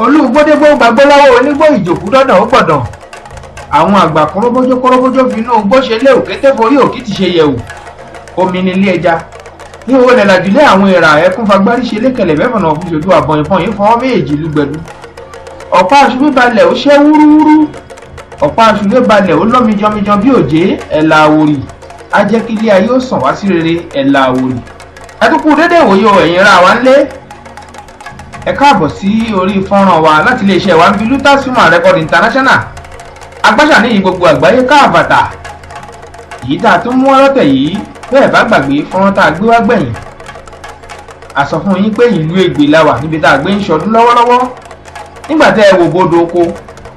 Olúgbódégbó gbàgbọ́láwọ́ onígbó ìjòkú dọ́dọ̀ ó gbọ̀dàn. Àwọn àgbà kọ́rọ́bójó kọ́rọ́bójó fi inú igbó ṣe lé òkété forí òkìtì ṣe yẹ̀wò. Omi nílé ẹja. Ní owó lẹ̀làjúlé àwọn èèrà ẹkún fagbárí ṣe lékẹlẹ̀ mẹ́fọ̀nà fún ṣojú àbọ̀n ìfọ̀n yìí fọwọ́ méjèèjì lúgbẹ̀dú. Ọ̀pá aṣọ bíbalẹ̀ ó ṣẹ́ wúrúwúrú. Ọ̀pá aṣọ bíbalẹ̀ ó lọ́mijọ́mijọ́ bí òjé ẹ̀là àwòrì. Á jẹ́ kí ilé ayé ó sàn wá sí rere ẹ̀là àwòrì. Ẹ tún kú dédé ìwòye o, ẹ̀yin ra wa ńlé. Ẹ káàbọ̀ sí orí fọ́nrán wa láti iléeṣẹ́ wa ń bí Lutas Film and Record International. Agbáṣà ní gbogbo àgbáyé káàbàtà. Èyí tá a tún mú ọlọ́tẹ̀ yìí bẹ́ẹ̀ bá gbàgbé fọ́nrán tá a gbé wá gbẹ̀yìn. A sọ fún yín pé ìlú Ègbè la wà níbi tá a gbé ń ṣọdún lọ́wọ́lọ́wọ́. Nígbà tẹ́ ẹ wò bodò oko,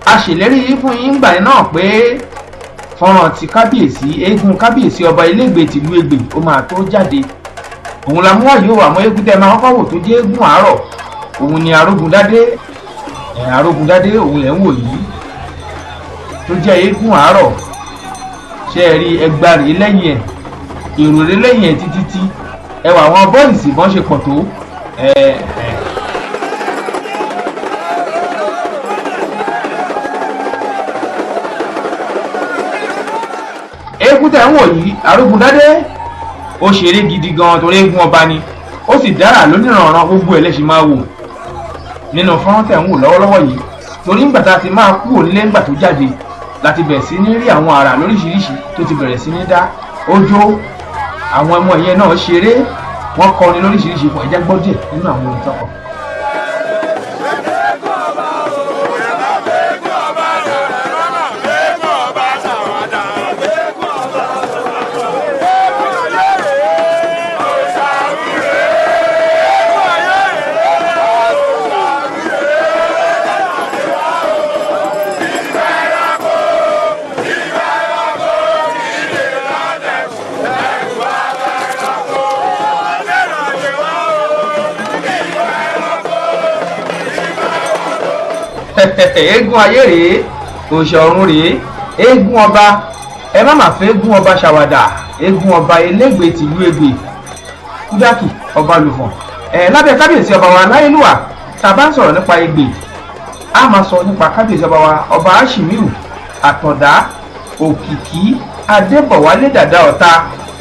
a ṣèlérí fún yín gbà náà pé fọ́nrán ti kábíyèsí eégún kábíyèsí ọba Elégbè tìlú Ègbè ó máa tó jáde. Òun la mú wáyé o, àmọ́ eégún tẹ́ máa kọ́kọ́ wò tó jẹ́ eégún àárọ̀ òun ni Arógundádé. Arógundádé òun lẹ̀ ń wò yìí tó jẹ́ eégún àárọ̀. Ṣé ẹ rí ẹgba rèé lẹ́yìn ẹ̀, èrò rèé lẹ́yìn ẹ̀ títí tí ẹwà àwọn bọ́ìsì bọ́n ṣe pọ̀ tó. Eégún tẹ̀ ń wò yìí Arógundádé ó ṣeré gidi gan torí eégún ọba ni, ó sì dára lónìrànràn, gbogbo ẹ̀ lẹ́sìn máa wò nínú fọ́nrán tẹ̀ ń wò lọ́wọ́lọ́wọ́ yìí. Torí ńgbà tá a ti máa kúrò nílé ńgbà tó jáde láti bẹ̀rẹ̀ sí ní rí àwọn àrà lóríṣiríṣi tó ti bẹ̀rẹ̀ sí ní dá. Ojó àwọn ọmọ ìyẹn náà ṣeré, wọ́n kọrin lóríṣiríṣi fún ẹ̀jẹ̀ gbọ́ díẹ̀ nínú àwọn orin tọkọ. Eégún ayé rèé, òòṣà ọ̀run rèé, eégún ọba. Ẹ má má fẹ́ eégún ọba ṣàwàdà. Eégún ọba Elégbè tìlú Ègbè, Kúdákì ọba Lùfọ̀n. Ẹ lábẹ́ kábíyèsí ọba wa láyélúwà, tá a bá ń sọ̀rọ̀ nípa Ègbè, a máa sọ nípa kábíyèsí ọba wa ọba Aṣímíù Àtàndá Òkìkí Adébọ̀wálé Dàda Ọ̀tá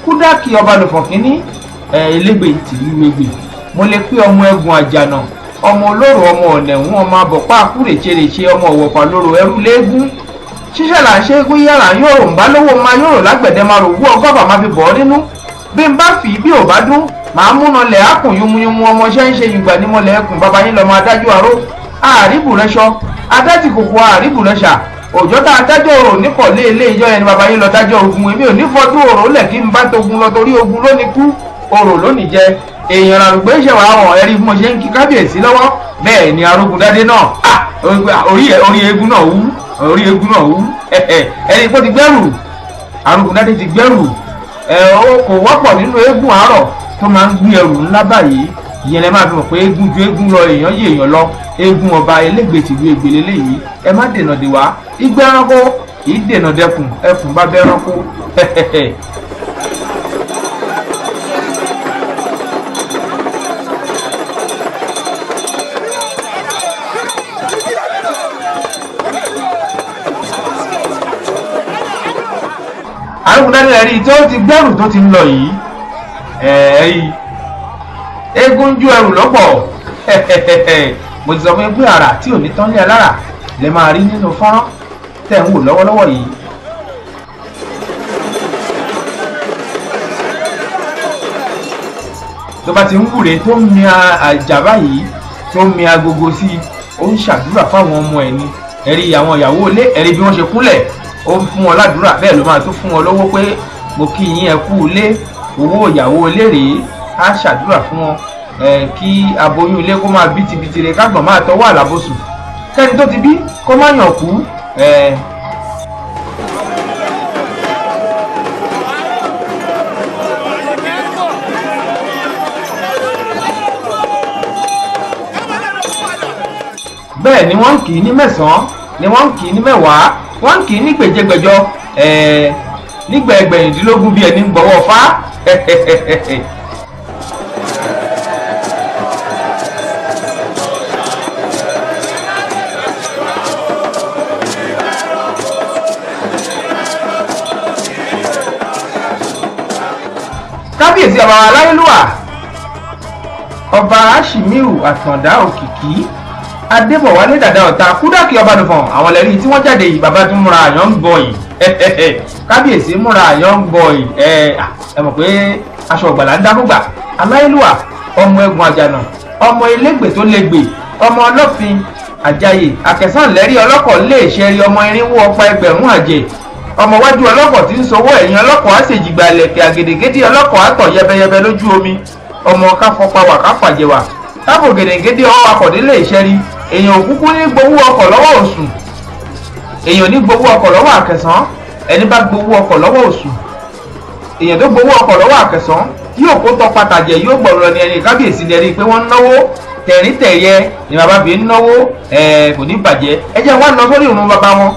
Kúdákì ọba Lùfọ̀n kínní, Elégbè tìlú Ègbè. Mo lè pé ọmọ ẹgùn àjànà, ọmọ olóró, ọmọ ọ̀nẹ̀hún, ọmọ abọ̀pá àkúrècherèche, ọmọ ọ̀wọ̀pá lóró ẹrú léegun. Ṣíṣẹ́ là ń ṣe égún yàrá yòrò ń bá lówó máa yòrò lágbẹ̀dẹ máa rò wú ọgọ́fà máa fi bọ̀ ọ́ nínú. Bí n bá fi bí ò bá dún, màá múná lẹ̀ ákùn yúnmúyúnmú ọmọọṣẹ́ ń ṣe yùngbà ní mọ́lẹ̀ ẹkùn bàbá yín lọ́mọ adájú aró. Àríbù rẹṣọ, adájì kòkó àríbù rẹṣà. Òjò tá a dájọ́ òrò níkọ̀lé ilé ìjọ yẹn ni bàbá yín lọ dájọ́ ogun. Èmi ò ní fọdún òrò lẹ̀ kí n bá togun lọ torí ogun lónìí kú, òrò lónìí jẹ. Èèyàn àrùgbé ṣẹ̀wá àwọn ẹ̀rí bí mo ṣe ń kí kábíyèsí lọ́wọ́. Bẹ́ẹ̀ ni Arógundádé náà orí eégún náà wú, orí eégún náà wú. Ẹni pé ó ti gbẹ́rù, Arógundádé ti gbẹ́rù. Ó kò wọ́pọ̀ nínú eégún àárọ̀ tó máa ń gbé ẹrù ńlá báyìí. Ìyẹn lẹ máa fi mọ̀ pé eégún ju eégún lọ, èèyàn yé èèyàn lọ. Eégún ọba Elégbè tìlú Ègbè lélẹ́yìí. Ẹ má dènà dè wá, igbó ẹranko kì í dènà dẹkùn, ẹkùn bá bẹ ẹranko. Arógundádé ẹ̀rí tí ó ti gbẹ́rù tó ti ń lọ yìí, ẹ̀rí eégún ju ẹrù lọ́pọ̀. Mo ti sọ fún yín pé àrà tí ò ní tán lé alára lè máa rí nínú fọ́nrán tẹ̀ ń wò lọ́wọ́lọ́wọ́ yìí. Tó bá ti ń wúre tó ń mi àjà báyìí, tó ń mi agogo sí i, ó ń ṣàdúrà fáwọn ọmọ ẹ̀ ni. Ẹ̀rí àwọn ìyàwó ilé, ẹ̀rí bí wọ́n ṣe kúnlẹ̀, ó ń fún wọn ládùúrà. Bẹ́ẹ̀ ló máa tún fún wọn lówó pé mo kí yín ẹ kú ilé, owó ìyàwó ilé rèé. Á ṣàdúrà fún wọn kí aboyún ilé kó máa bí tibitire, kágbọ̀n máa tọwọ́ àlàbòsùn, kẹ́ni tó ti bí kó má yàn kú. Bẹ́ẹ̀ ni wọ́n ń kì í ní mẹ́sàn-án, ni wọ́n ń kì í ní mẹ́wàá, wọ́n ń kì í ní gbèjégbèjọ, nígbà ẹgbẹ̀rìndínlógún bí ẹni ń gbọ́wọ́ fá. Kábíyèsí ọba aláyélúwà ọba Aṣímíù Àtàndá Òkìkí Adébọ̀wálé Dàda Ọ̀tá Kúdákì Ọbalùfọ̀n, àwọn lẹ́rí tí wọ́n jáde yìí. Bàbá tún múra àyàn ń bọ̀ yìí, kábíyèsí múra àyàn ń bọ̀ yìí. Ẹ mọ̀ pé aṣọ ọ̀gbàlà ń dákúgbà. Aláyélúwà ọmọ ẹ̀gùn àjànà, ọmọ elégbè tó légbè, ọmọ ọlọ́fin àjàyè àkẹsàn lẹ́rí ọlọ́kọ̀ lè ṣe rí, ọmọ irinwó ọ̀pá ẹgbẹ̀rún àjẹ́, ọmọ wájú ọlọ́kọ̀ tí ń sọwọ́ ẹ̀yìn ọlọ́kọ̀ á ṣèjìgbà lẹ̀kẹ̀ àgèdègèdè ọlọ́kọ̀ á tọ̀ yẹbẹyẹbẹ lójú omi, ọmọ káfọpawà káfàjẹwà káfò gèdègèdè ọwọ́ akọ̀dé lè ṣe rí. Èèyàn òkúkú ní gbowó ọkọ̀ lọ́wọ́ òsùn, èèyàn ní gbowó ọkọ̀ lọ́wọ́ àkẹsàn. Ẹni bá gbowó ọkọ̀ lọ́wọ́ òsùn, èèyàn tó gbowó ọkọ̀ lọ́wọ́ àkẹsàn yóò kó tọpa tàjẹ̀, yóò gbọ̀rọ̀ ní ẹni. Kábíyèsí lẹ́rí pé wọ́n ń náwó tẹ̀ríntẹ̀yẹ ni bàbá fi ń náwó, kò ní bàjẹ́. Ẹ jẹ́ wá lọ sórí ìrun bàbá wọn.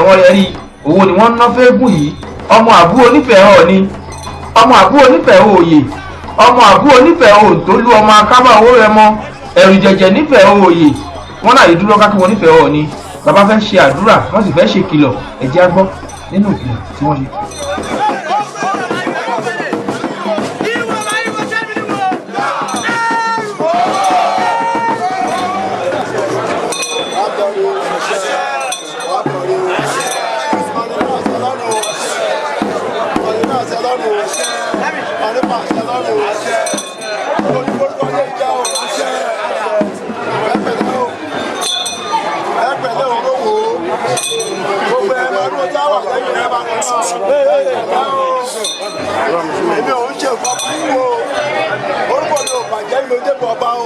Wọ́n rí owó ni wọ́n ń ná fẹ́ẹ́gùn yìí. Ọmọ àbú onífẹ̀ẹ́ Ọọ̀ni, ọmọ àbú onífẹ̀ẹ́ òòyè, ọmọ àbú onífẹ̀ẹ́ òǹtólú, ọmọ akábà owó rẹ mọ ẹ̀rù jẹ̀jẹ̀ nífẹ̀ẹ́ òòyè. Wọ́n náà yìí dúró kákí wọn nífẹ̀ẹ́ Ọọ̀ni. Bàbá fẹ́ ṣe àdúrà, wọ́n sì fẹ́ ṣe kìlọ̀. Ẹ jẹ́ á gbọ́ nínú ìkìlọ̀ tí wọ́n ṣe. Èmi ò ń ṣe nǹkan burúkú o, orúkọ mi ò bàjẹ́, mi ò débò ọba o.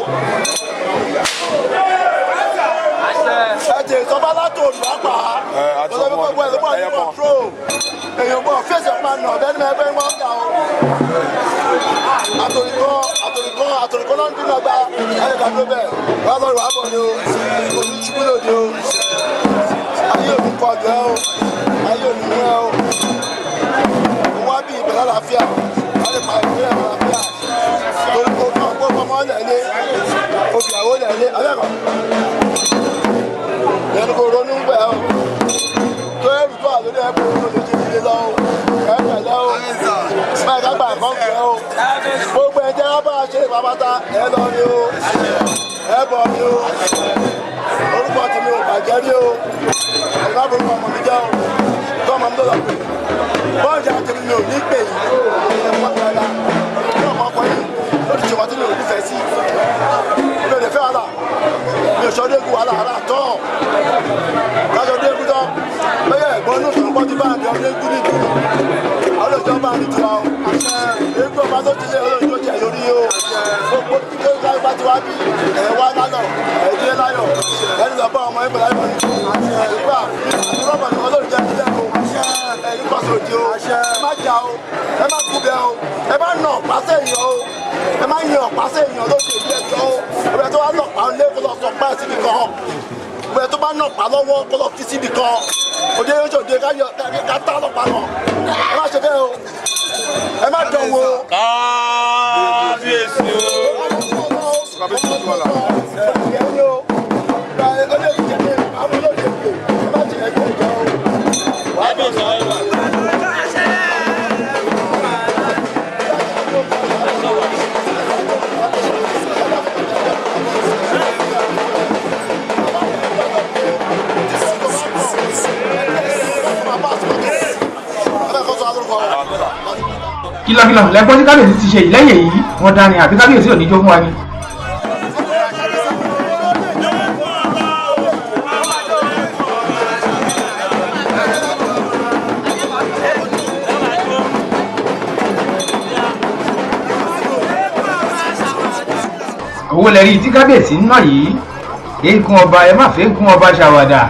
Ẹ jẹ́ ìsọba látò olùwàpá lọ́sọ̀ fún gbogbo ẹ̀ ló bọ̀ ní kọ̀ntró. Èèyàn bọ̀ fèsì ọ̀pá nà ọ̀bẹ ní ẹgbẹ́ wọn kà o. Àtòríkọ́ àtòríkọ́ àtòríkọ́ náà ń dún lọ́gbà ẹ̀yẹ kà dúró bẹ́ẹ̀ wọ́n lọ́ọ́ wà bọ̀ ni o, kò ní ṣubú lòdì o, ayé òní kọlu ẹ o, ayé òní mú ẹ o. Wá bí ìbẹ̀rẹ̀ àlàáfíà, wọ́n lè pa ìpínlẹ̀ àlàáfíà torí kó kàn kó ọmọ lẹ́lé, obìyàwó lẹ́lé abẹ́kọ̀ lẹ́nu kò ronú gbẹ o, tó ẹrù tó àlórí ẹ kó lè ṣe ìdílé lọ o. Ẹ pẹ̀lẹ́ o, báyìí ká gbà kàn gbẹ o. Gbogbo ẹ jẹ́ bá a ṣe ìpamọ́ta ẹ lọ rí o, ẹ bọ̀ rí o. Orúkọ tèmi ò bàjẹ́ rí o, ẹ má borúkọ ọmọ mi jẹ́ o, tó ọmọ mi tó lọ pè bọ́ọ̀dì àtẹ̀mí mi ò ní pè yìí ẹ̀ wọ́n ti rárá ní ọmọ ọkọ yìí ló ti ṣe wọ́n tí mi ò nífẹ̀ẹ́ sí. Mi ò lè fẹ́ wàhálà, mi ò sọdún egun wàhálà ara tọ́ lọ́sọdún egun tán bẹ́ẹ̀ ẹ̀gbọ́n inú ìtàn pọ́jú bá àbí ọdún egun ní ìdúró ọlọ́jọ́ bá ní tiwa o. Egun ọba tó ti lé ọlọ́jọ́ jẹ lórí o. Gbogbo tó ń bá ti wá bí ẹ̀ wá lálọ́ ẹ̀ dé láyọ̀ ẹni lọ bá ọmọ ẹgbẹ̀ láyọ̀ ní ìgbà rọ́bà ní ọlọ́run jẹ́ ìjẹ́ o. Ẹ̀yin kọ́ sòdì o, ẹ má jà o, ẹ má kú bẹ o, ẹ má nà ọ̀pá sẹ́yìn o, ẹ má yan ọ̀pá sẹ́yìn lóde ìlú ẹjọ́ o. Ọbẹ̀ tó bá nà ọ̀pá lé kó lọ sọ pa síbi kan, ọbẹ̀ tó bá nà ọ̀pá lọ́wọ́ kó lọ fi síbi kan. Òde yóò ṣòde ká tá lọ́pàá lọ, ẹ má ṣe bẹ́ẹ̀ o, ẹ má dán wo. Kábíyèsí o. Kìlọ̀kìlọ̀ lẹ́gbọ́n tí kábíyèsí ti ṣe yìí. Lẹ́yìn èyí wọ́n dání àbí kábíyèsí ò ní jó fún wa ni. Owó lẹ́rí tí kábíyèsí ń ná yìí. Eégún ọba, ẹ má fẹ́ gún ọba ṣàwàdà.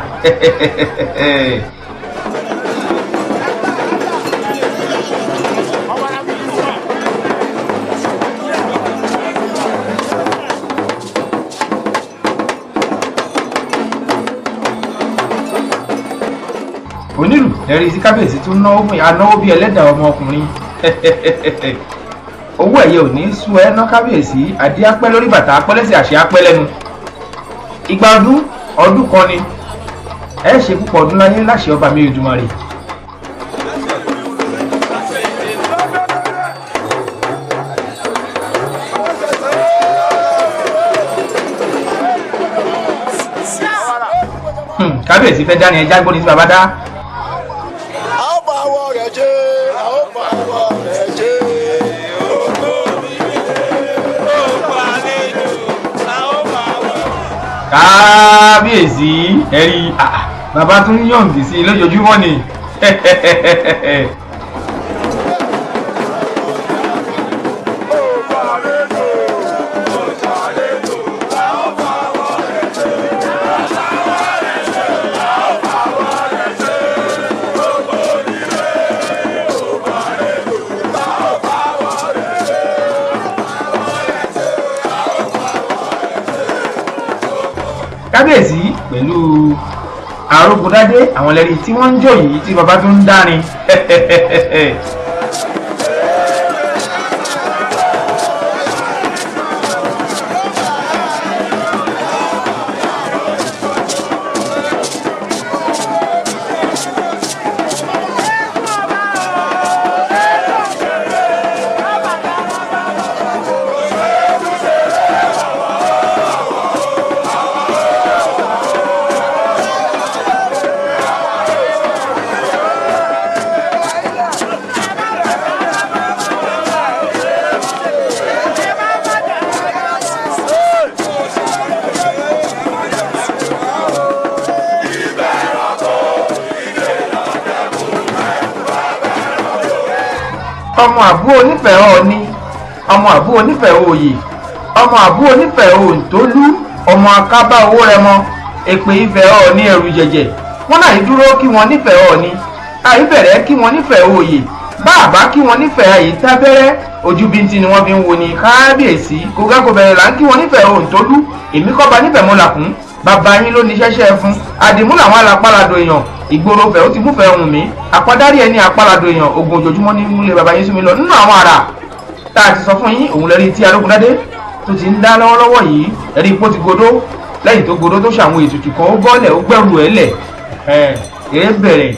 Onílù lẹ́rí tí kábíyèsí tún náwó fún anáwó bíi ẹlẹ́dàá ọmọkùnrin. Owó ẹ̀yẹ ò ní sú ẹ ná kábíyèsí. Adé apẹ́ lórí, bàtà apẹ́ lẹ́sẹ̀, àṣẹ apẹ́ lẹ́nu. Ìgbà ọdún ọdún kan ni ẹ ṣe púpọ̀ ọdún láyé láṣẹ ọba mi Èdùmàrè. Kábíyèsí fẹ́ dání, ẹja gbóni tí bàbá dá. A ó fa awọ rẹ̀ ṣe, a ó fa awọ rẹ̀ ṣe. Kábíyèsí, ẹ̀rí bàbá tún yọ̀ǹdì sí i lójoojúmọ́ ni. Kábíyèsí pẹ̀lú Arógundádé, àwọn lẹ́rí tí wọ́n ń jò yìí tí bàbá tún ń dárin. Ọmọ àbú onífẹ̀ẹ́ ọ̀ọ́ni, ọmọ àbú onífẹ̀ẹ́ òòyè, ọmọ àbú onífẹ̀ẹ́ òǹtólú, ọmọ akábá owó rẹmọ èpè ìfẹ́ ọ̀ọ́ni ẹ̀rù jẹ̀jẹ̀. Wọ́n náà dúró kí wọ́n nífẹ̀ẹ́ ọ̀ọ́ni, àìbẹ̀rẹ̀ kí wọ́n nífẹ̀ẹ́ òòyè, báàbá kí wọ́n nífẹ̀ẹ́ àyè tábẹ́rẹ́ ojú bíntín ni wọ́n fi ń wo ni. Kábíyèsí kógákó bẹ̀rẹ̀ là ń kí wọ́n nífẹ̀ẹ́ òǹtólú. Èmi kọ́ba nífẹ̀ẹ́ mọ́làkún, bàbá yín ló ní ṣẹ́ṣẹ́ fún àdìmú làwọn alápàládò èèyàn ìgboro fẹ̀ ó ti múfẹ̀ẹ́ ohun mi àpadárí ẹni àpàládò èèyàn ogun ojoojúmọ́ ní múlẹ̀ bàbá yín súnmi lọ. Nínú àwọn àrà tá a ti sọ fún yín, òun lẹ́rí tí Arógundádé tó ti ń dá lọ́wọ́lọ́wọ́ yìí. Ẹ̀rí ipò ti godó, lẹ́yìn tó godó tó ṣàwọn ètùtù kan, ó bọ́ọ̀lẹ̀, ó gbẹ́rù ẹ̀ lẹ̀ ẹ̀ ẹ̀ bẹ̀rẹ̀.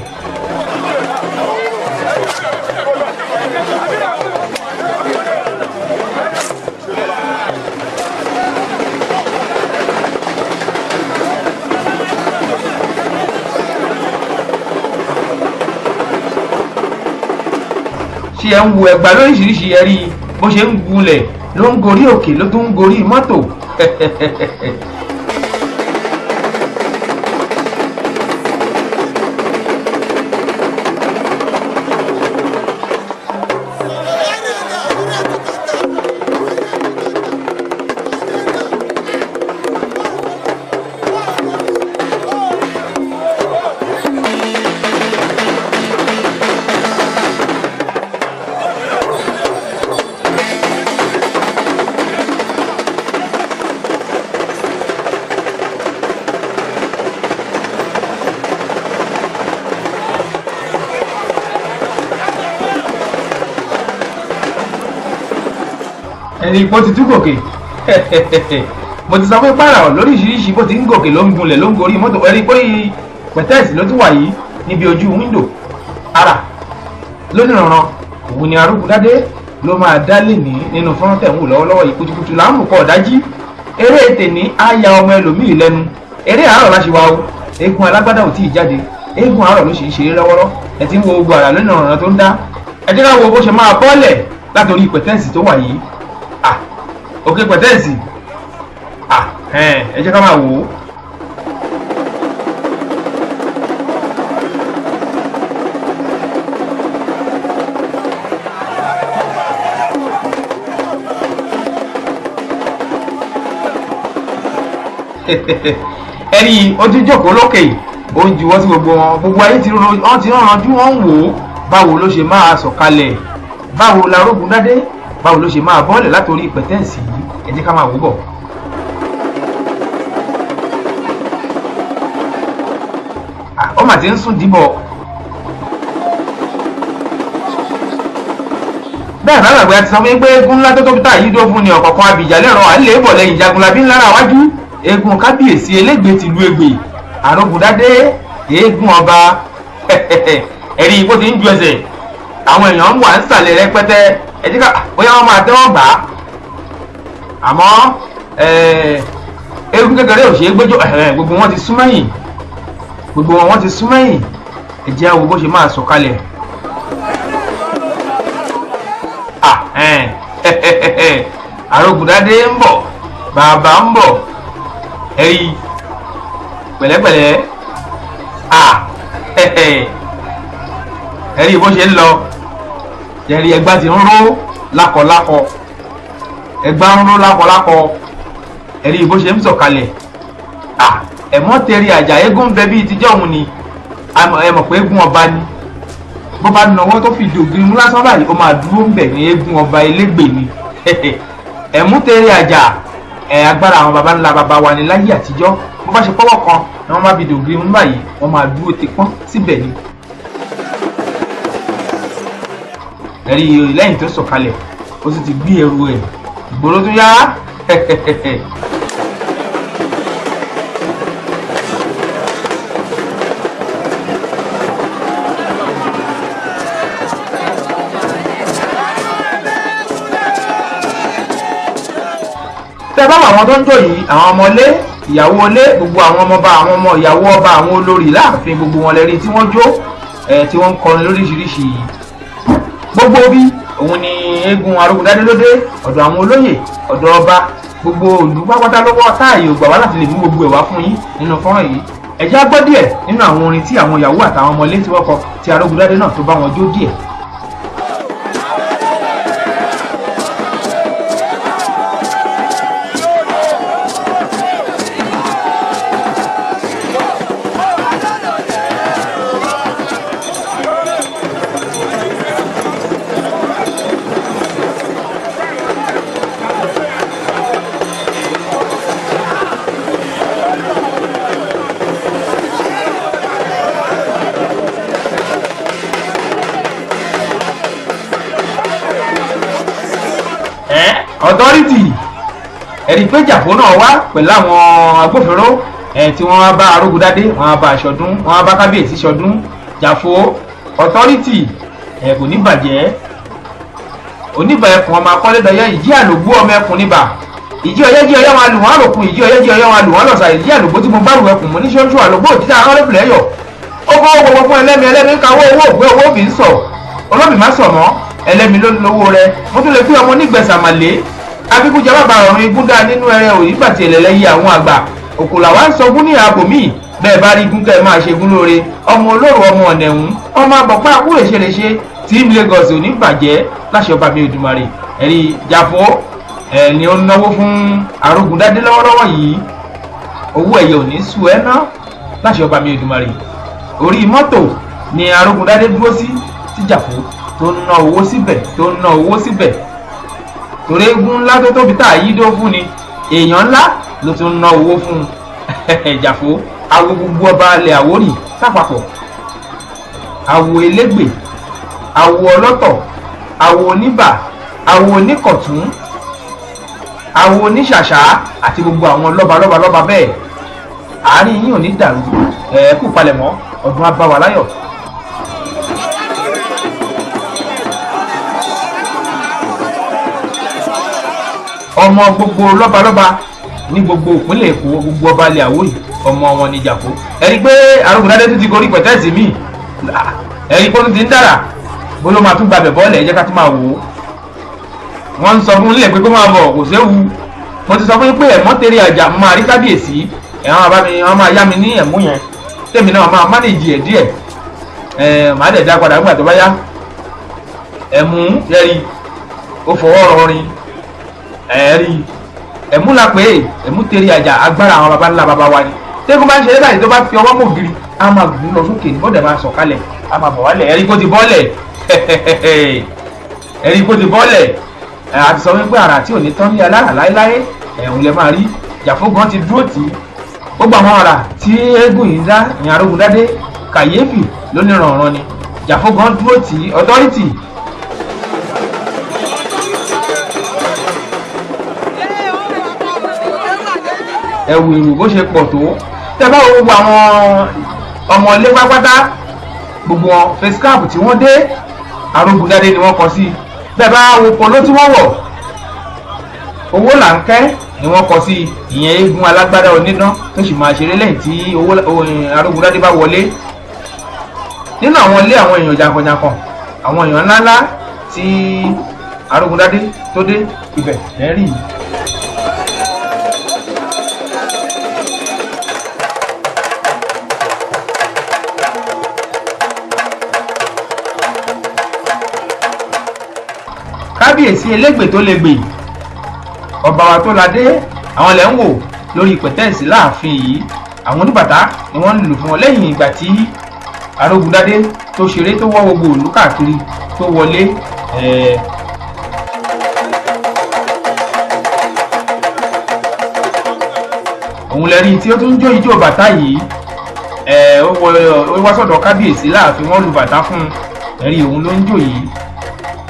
Ṣé ẹ ń wo ẹgbàá lóríṣiríṣi? Ẹ rí bó ṣe ń gunlẹ̀, ló ń gorí òkè, ló tún ń gorí mọ́tò. Ẹni bó ti tún gòkè, mo ti sọ pé pààrà lóríṣiríṣi, bó ti ń gòkè ló ń gunlẹ̀, ló ń gorí mọ́tò. Ẹni pé pẹ̀tẹ́ẹ̀sì ló tún wà yìí níbi ojú wíńdò ara lónìrànràn. Òun ni Arógundádé ló máa dá lè ní nínú fọ́nrán tẹ̀ ń wò lọ́wọ́lọ́wọ́ yìí. Kùtùkùtù là ń mú kọ́ ọ̀dájí. Eré tèní á ya ọmọ ẹlòmíì lẹ́nu. Eré àárọ̀ láti wá o. Eégún alágbádá ò tí ì jáde, eégún àárọ̀ ló sì ń ṣeré lọ́wọ́lọ́. Ẹ ti ń wo gbogbo àrà lónìrànràn tó ń dá. Ẹ jẹ́ ká wo bó ṣe máa bọ́ọ̀lẹ̀ látòrí pẹ̀tẹ́ẹ̀sì tó wà yìí. Òkè pẹ̀tẹ́ẹ̀sì, ẹ jẹ́ ká máa wò ó. Ẹni ó ti jókòó lókè, ó ń juwọ́ sí gbogbo wọn. Gbogbo ayé ti wọ́n ti rànjú, wọ́n ń wò ó. Báwo ló ṣe máa sọ̀kalẹ̀? Báwo la Arógundádé, báwo ló ṣe máa bọ́ọ̀lẹ̀ látòrí pẹ̀tẹ́ǹsì yìí? Ẹ jẹ́ ká máa wò bọ̀. Ó mà ti ń sún dìbọ̀. Bẹ́ẹ̀ bá gbàgbé, a ti sọ fún yín pé eégún ńlá tó tóbi tá yìí dó fún ni ọ̀kọ̀ọ̀kan abìjà lẹ́rọ à ń lè bọ̀ lẹ́yìn jagunlabi ńlá ra wájú. Eégún kábíyèsí elégbè tìlú Ègbè, Arógundádé, eégún ọba. Ẹ̀rí bó ti ń ju ẹsẹ̀, àwọn èèyàn ń wà ń sàlẹ̀ rẹpẹtẹ. Ẹ jẹ́ ká bóyá wọ́n máa tẹ́wọ́ gbà á. Àmọ́ eégún kékeré ò ṣeé gbẹ́jọ́. Gbogbo wọn ti súnmọ́ yìí, Gbogbo wọn wọ́n ti sún mẹ́yìn. Ẹ jẹ́ á wo bó ṣe máa sọ̀kalẹ̀. Arógundádé ń bọ̀, bàbá ń bọ̀, ẹ̀rí pẹ̀lẹ́pẹ̀lẹ́. Ẹ̀rí bó ṣe ń lọ, ẹ̀rí ẹgbá ti ń ró lákọlákọ, ẹgbá ń ró lákọlákọ, ẹ̀rí bó ṣe ń sọ̀kalẹ̀. Ẹ̀mọ́ tẹ̀rí àjà eégún ń bẹ bíi tíjọ́ òun ni, ẹ mọ̀ pé eégún ọba ni. Bó bá nawọ́ tó fìdí ògiri mú lásán báyìí, ó máa dúró ń bẹ̀ ní eégún ọba elégbè ni. Ẹ̀mú tẹ̀rí àjà ẹ̀ agbára àwọn baba ńlá baba wa ni láyé àtijọ́. Bó bá ṣe pọ́wọ́ kan ni wọ́n máa fi dògiri mú báyìí, wọ́n máa dúró ti pọ́n síbẹ̀ ni. Ẹ̀rí lẹ́yìn tó sọ̀kalẹ̀, ó sì ti gbé ẹrù ẹ̀ ìgboro tó yá. Tẹ́ bá wà àwọn tó ń jò yìí, àwọn ọmọlé, ìyàwó ilé, gbogbo àwọn ọmọọba, àwọn ọmọ ìyàwó ọba, àwọn olórí láàfin, gbogbo wọn lẹ́rí tí wọ́n jó tí wọ́n ń kọrin lóríṣiríṣi. Gbogbo bí òun ni eégún Arógundádé lóde, ọ̀dọ̀ àwọn olóyè, ọ̀dọ̀ ọba, gbogbo ìlú pápátá lọ́wọ́ táàyè ògbà wá láti lè mú gbogbo ẹ̀ wá fún yín nínú fọ́nrán yìí. Ẹ jẹ́ á gbọ́ díẹ̀ nínú àwọn orin tí àwọn ìyàwó àtàwọn ọmọlé tí wọ́n kọ tí Arógundádé náà tó bá wọn jó díẹ̀. Authority ẹ̀rí pé Jàfó náà wá pẹ̀lú àwọn agbófinró tí wọ́n wá bá Arógundádé, wọ́n wá bá aṣọdún, wọ́n wá bá kábíyèsí ṣọdún. Jàfó authority kò ní bàjẹ́. Oníbà ẹkùn ọmọ akọ́lédọ̀yẹ, ìjí àlògbó ọmọ ẹkùn níbà, ìjí ọyẹ́ jí ọyẹ́ wọn alù wọn àròkùn, ìjí ọyẹ́ jí ọyẹ́ wọn alù wọn lọ̀sà, ìjí àlògbó tí mo bá rù ẹkùn mo ní ṣoṣo àlògbó òtítà akọ́lẹ́bìlẹ̀ yọ̀. Ó kọ́ gbogbo fún ẹlẹ́mi, ẹlẹ́mi ń kawó owó ògbé owó òbí ń sọ, olóbì má sọ̀ mọ́, ẹlẹ́mi ló lówó rẹ. Mo tún lè fi ọmọ onígbẹ̀sàmàlé abíkújẹ bàbá ọ̀run igún dá nínú ẹrẹ òyìn gbà tí ẹlẹ́lẹ́ yí àwọn àgbà òkòlà wa ń sọgún ní ààbò míì. Bẹ́ẹ̀ bá rí igún kẹ́ ẹ máa ṣe gún lóore. Ọmọ olóró, ọmọ ọ̀nẹ̀hún, ọmọ àbọ̀pá àkúrèṣeréṣe Team Lagos ò ní bàjẹ́ láṣẹ ọba mi Èdùmàrè. Ẹ̀rí Jàfó ẹ̀ ni ó ń náwó fún Arógundádé lọ́wọ́lọ́wọ́ yìí. Owó ẹ̀yẹ ò ní sú ẹ ná láṣẹ ọba mi Èdùmàrè. Orí mọ́tò ni Arógundádé dúró sí tí Jàfó tó ń ná owó síbẹ̀, tó ń ná owó síbẹ̀. Torí eégún ńlá tó tóbi tá a yí dó fún ni, èèyàn ńlá ló tún ná owó fún un. Jàfó awo gbogbo ọba ilẹ̀ Àwórì lápapọ̀, awo elégbè, awo ọlọ́tọ̀, awo oníbà, awo oníkọ̀tún, awo oníṣàṣà àti gbogbo àwọn lọ́ba lọ́ba lọ́ba bẹ́ẹ̀. Àárín yín ò ní dàrú. Ẹ kú palẹ̀mọ́ ọdún á bá wa láyọ̀. Ọmọ gbogbo lọ́balọ́ba ní gbogbo ìpínlẹ̀ Èkó, gbogbo ọba ilẹ̀ Àwórì, ọmọ wọn ni Jàfó. Ẹ̀rí pé Arógundádé tún ti gorí pẹ̀tẹ́ẹ̀sì míì, ẹ̀rí pé ó tún ti ń dára bó ló máa tún gbàbẹ̀ bọ́ọ̀lẹ̀. Ẹ jẹ́ ká tún máa wò ó. Wọ́n ń sọ fún nílẹ̀ pé kó máa bọ̀, kò séwu. Mo ti sọ fún yín pé ẹ̀mọ́ tẹ̀lé àjà máa rí kábíyèsí, ẹ̀wọ̀n bàbá mi wọ́n máa yá mi ní ẹ̀mú yẹn, tèmi náà máa mánéjì ẹ̀ díẹ̀, ẹ̀ máa dẹ̀ dá padà nígbà tó bá yá. Ẹ̀mú yẹ́rì ó fọwọ́ rọrin, ẹ̀rí ẹ̀mú la pé ẹ̀mú tẹ̀lé àjà agbára àwọn baba ńlá baba wa ni. Tẹ́kun bá ń ṣeré báyìí tó bá fi ọwọ́ mọ̀ gírí, a máa gùn lọ sókè ní bọ́dẹ̀ máa sọ̀kalẹ̀, a máa bọ̀ wálẹ̀. Ẹ̀rí kó ti bọ́lẹ̀, ẹ̀rí kó ti bọ́lẹ̀. Àti sọ wípé àrà tí ò ní tán ní alára láéláé ẹ̀hún lẹ máa rí. Jàfó gan ti dúró tì í. Gbogbo àwọn àrà tí eégún yìí dá ní Arógundádé kàyéfì lónìrànràn ni. Jàfó gan dúró tì í authority. Ẹ̀wù èrò bó ṣe pọ̀ tó, tẹ́ bá wo gbogbo àwọn ọmọ ilé pátápátá, gbogbo wọn face cap tí wọ́n dé Arógundádé ni wọ́n kọ sí. Bẹ́ẹ̀ bá wo polo tí wọ́n wọ̀, owó là ń kẹ́. ni wọ́n kọ sí ìyẹn eégún alágbádá onídán tó sì máa ṣeré lẹ́yìn tí owó Arógundádé bá wọlé. Nínú àwọn ilé àwọn èèyàn jàǹkànjàǹkàn, àwọn èèyàn ńláńlá tí Arógundádé tó dé ibẹ̀ lẹ́rìí yìí. Kábíyèsí elégbè tó lè gbè, ọba wa tó ládé, àwọn lẹ́ ń wò lórí pẹ̀tẹ́ẹ̀sì láàfin yìí. Àwọn oníbàtà ni wọ́n ń lù fún wọn lẹ́yìn ìgbà tí Arógundádé tó ṣeré tó wọ́ gbogbo ìlú káàkiri tó wọlé. Òun lẹ́rí tí ó tún jó ijó bàtà yìí. Ó wá sọ̀dọ̀ kábíyèsí láàfin, wọ́n lu bàtà fún un. Ẹ̀rí òun ló ń jó yìí,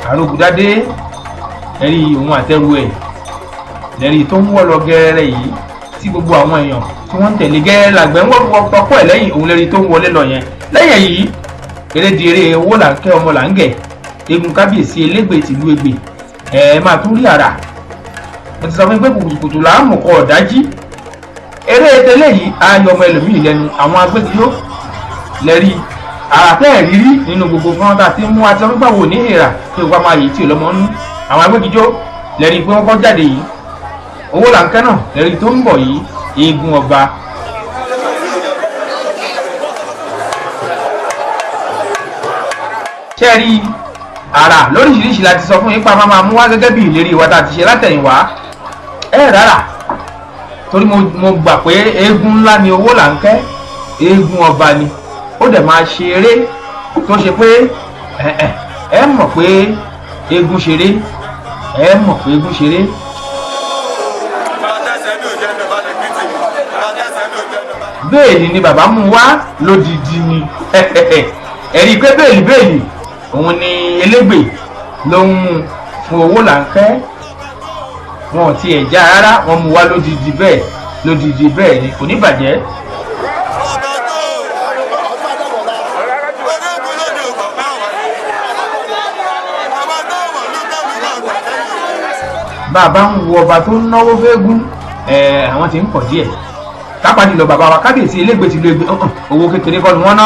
Arógundádé. Ẹ̀rí òun àtẹrù ẹ̀ lẹ́rí tó ń wọ́ lọ gẹ́rẹ́ yìí tí gbogbo àwọn èèyàn tí wọ́n ń tẹ̀lé gẹ́rẹ́ làgbẹ́ ń wọ́n pọ̀pọ̀ ẹ̀ lẹ́yìn. Òun lẹ́rí tó ń wọlé lọ yẹn. Lẹ́yìn èyí, eré di eré owó là ń kẹ́ ọmọ là ń gẹ̀. Eégún kábíyèsí elégbè tìlú Ẹ̀gbè ẹ̀ máa tún rí àrà. Mo ti sọ fún yín pé kùtùkùtù là ń mú kọ ọ̀dájí. Eré tẹ́lẹ̀ yìí á yọ ọmọ ẹlòmíì lẹ́nu. Àwọn agbẹ́giyó lẹ́rí àrà tẹ́ ẹ̀ rírí nínú gbogbo fọ́nrán tá a ti mú àti ọmọ gbàwò ní ìrà tí òkú máa yìí tí ò lọ́mọ nú. Àwọn agbẹ́gijó lẹ́rí pé wọ́n kọ́ jáde yìí. Owó là ń kẹ́ náà lẹ́rí tó ń bọ̀ yìí, eégún ọba. Ṣé rí àrà lóríṣiríṣi la ti sọ fún yín pa máa mú wá gẹ́gẹ́ bí ìlérí wa tá a ti ṣe látẹ̀yìnwá. Ẹ rárá, torí mo gbà pé eégún ńlá ni owó là ń kẹ́, eégún ọba ni. Ó dẹ̀ máa ṣe eré tó ṣe pé ẹ mọ̀ pé eégún ṣeré, ẹ mọ̀ pé eégún ṣeré. Bẹ́ẹ̀ni ni bàbá mú wá lódìdí ni. Ẹ̀rí pé bẹ́ẹ̀lì bẹ́ẹ̀lì òun ni elégbè ló ń mú fún owó là ń kẹ́. Wọn ò tiẹ̀ já rárá, wọn mú wá lódìdí bẹ́ẹ̀, lódìdí bẹ́ẹ̀ ni, kò ní bàjẹ́. Bàbá ń wo ọba tó ń náwó fẹ́gún, àwọn tí ń pọ̀ díẹ̀. Kápá jùlọ bàbá wa kábíyèsí elégbè tìlú Ẹ̀gbẹ́, owó kékeré kọ́ ni wọ́n ná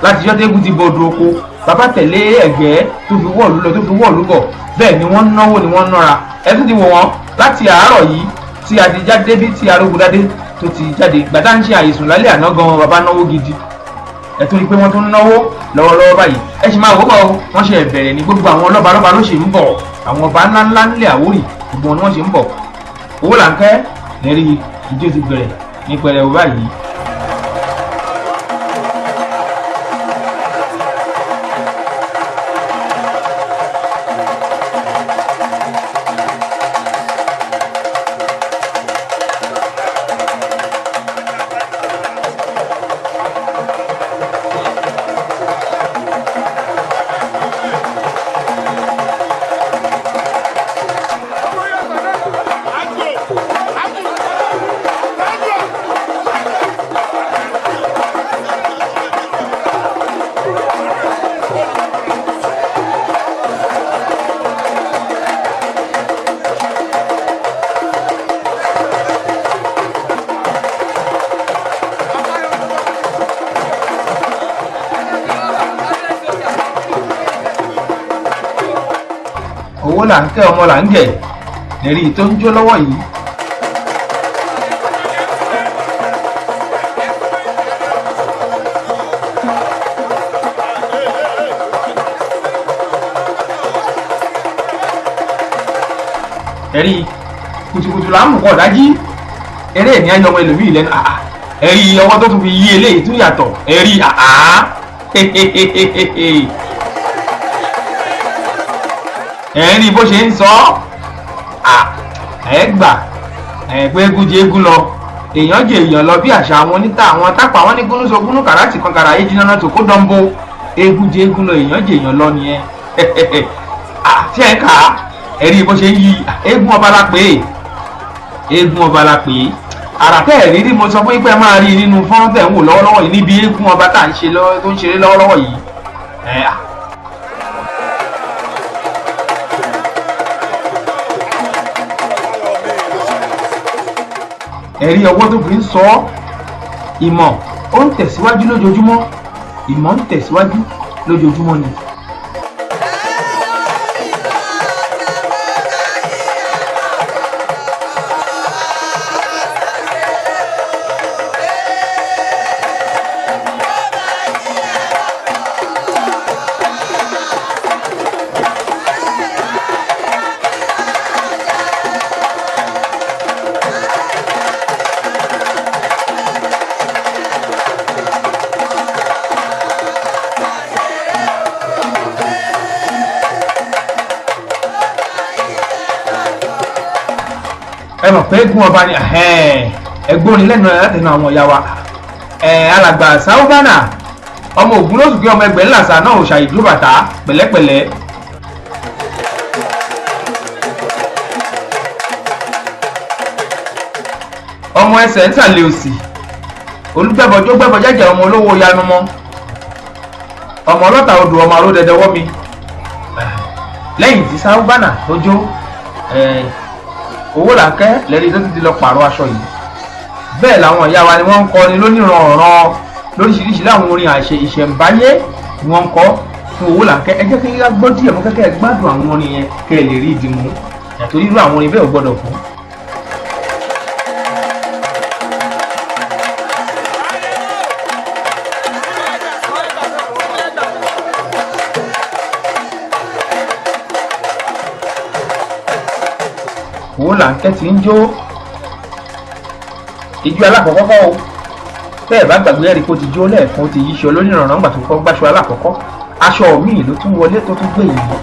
láti jọ́ tẹ́gùn ti bọ̀dọ̀ oko. Bàbá tẹ̀lé Ẹ̀gbẹ́ tó fi wọ́ọ̀lù lọ tó fi wọ́ọ̀lù bọ̀, bẹ́ẹ̀ ni wọ́n náwó ni wọ́n nára. Ẹ tún ti wò wọ́n láti àárọ̀ yìí tí a ti jáde bí tí Arógundádé tó ti jáde. Gbàtà ń ṣe àìsùn lálẹ́ àná gan, bàbá náwó gidi. Ẹ tún rí i pé wọ́n tún náwó lọ́wọ́lọ́wọ́ báyìí. Ẹ sì máa wò ó, wọ́n ṣe bẹ̀rẹ̀ ní gbogbo àwọn ọlọ́ba lọ́ba ló ṣe ń bọ̀. Àwọn ọba ńláńlá nílẹ̀ Àwórì gbogbo wọn ni wọ́n ṣe ń bọ̀. Owó là ń kẹ́ lẹ́rí ijó ti bẹ̀rẹ̀ ní pẹrẹu báyìí. Owó là ń kẹ́ ọmọ là ń gẹ̀ lẹ́rí tó ń jó lọ́wọ́ yìí. Ẹ̀rí kùtùkùtù là ń mú kọ́ ọ̀dájí. Eré ní ayé ọmọ ẹlòmíì lẹ́nu. Ẹ̀rí ọwọ́ tó tún fi yí eléyìí tún yàtọ̀. Ẹ̀rí ẹ̀rí bó ṣe ń sọ ẹ̀ gbà ẹ̀ pé eégún jẹ eégún lọ, èèyàn jẹ èèyàn lọ bí àṣà àwọn oníta àwọn tápà wọn ní gúnúsọ gúnú kàràtì kan kàrà ayé jiná náà tó kó dánbó. Eégún jẹ eégún lọ, èèyàn jẹ èèyàn lọ nìyẹn. Àti ẹ̀ kà á ẹ̀rí bó ṣe ń yí eégún ọba la pè é, eégún ọba la pè é. Àrà tẹ́ ẹ̀ rírí mo sọ fún yín pé ẹ máa rí nínú fọ́nrán tẹ̀ ń wò lọ́wọ́lọ́wọ́ yìí níbi eégún ọba tá à ń ṣe tó ń ṣeré lọ́wọ́lọ́wọ́ yìí. Ẹ̀rí ọwọ́ tó fi ń sọ ọ́. Ìmọ̀ ó ń tẹ̀síwájú lójoojúmọ́, ìmọ̀ ń tẹ̀síwájú lójoojúmọ́ ni. Ẹ mọ̀ pé eégún ọba ni ẹgbọ́n ni lẹ́nu látẹnu àwọn ìyá wa. Alàgbà Sáúbánà ọmọ Ògún lóṣù kí ọmọ ẹgbẹ́ ńlá sá náà ò ṣàìjú bàtà pẹ̀lẹ́pẹ̀lẹ́. Ọmọ ẹsẹ̀ ń sàlẹ̀ òsì olùgbẹ́bọjọ́ gbẹ́bọ jẹ́jẹ́ ọmọ olówó yanu mọ́ ọmọ ọlọ́ta odò ọmọ aródẹdẹ wọ́ mi. Lẹ́yìn tí Sáúbánà tó jó owó làǹkẹ́ lẹ́ni tó ti lọ pààrọ̀ aṣọ yìí. Bẹ́ẹ̀ làwọn ìyá wa ni wọ́n ń kọrin lóníranran lóríṣiríṣi láwọn orin àṣẹ ìṣẹ̀ǹbáyé ni wọ́n ń kọ fún owó làǹkẹ́. Ẹ jẹ́ kí n gbọ́ díẹ̀ mọ́ kẹ́kẹ́ gbádùn àwọn orin yẹn kẹ́ ẹ lè rí ìdìmú, torí irú àwọn orin bẹ́ẹ̀ ò gbọ́dọ̀ fún. Owó làǹkẹ́ ti ń jó ijó alákọ̀ọ́kọ́ kọ́ o. Bẹ́ẹ̀ bá gbàgbé ẹ̀rí kó ti jó lẹ́ẹ̀kan, ó ti yíṣọ lónìrànràn ńgbà tó kọ́ gbáṣọ alákọ̀ọ́kọ́, aṣọ míì ló tún wọlé tó tún gbé yìí.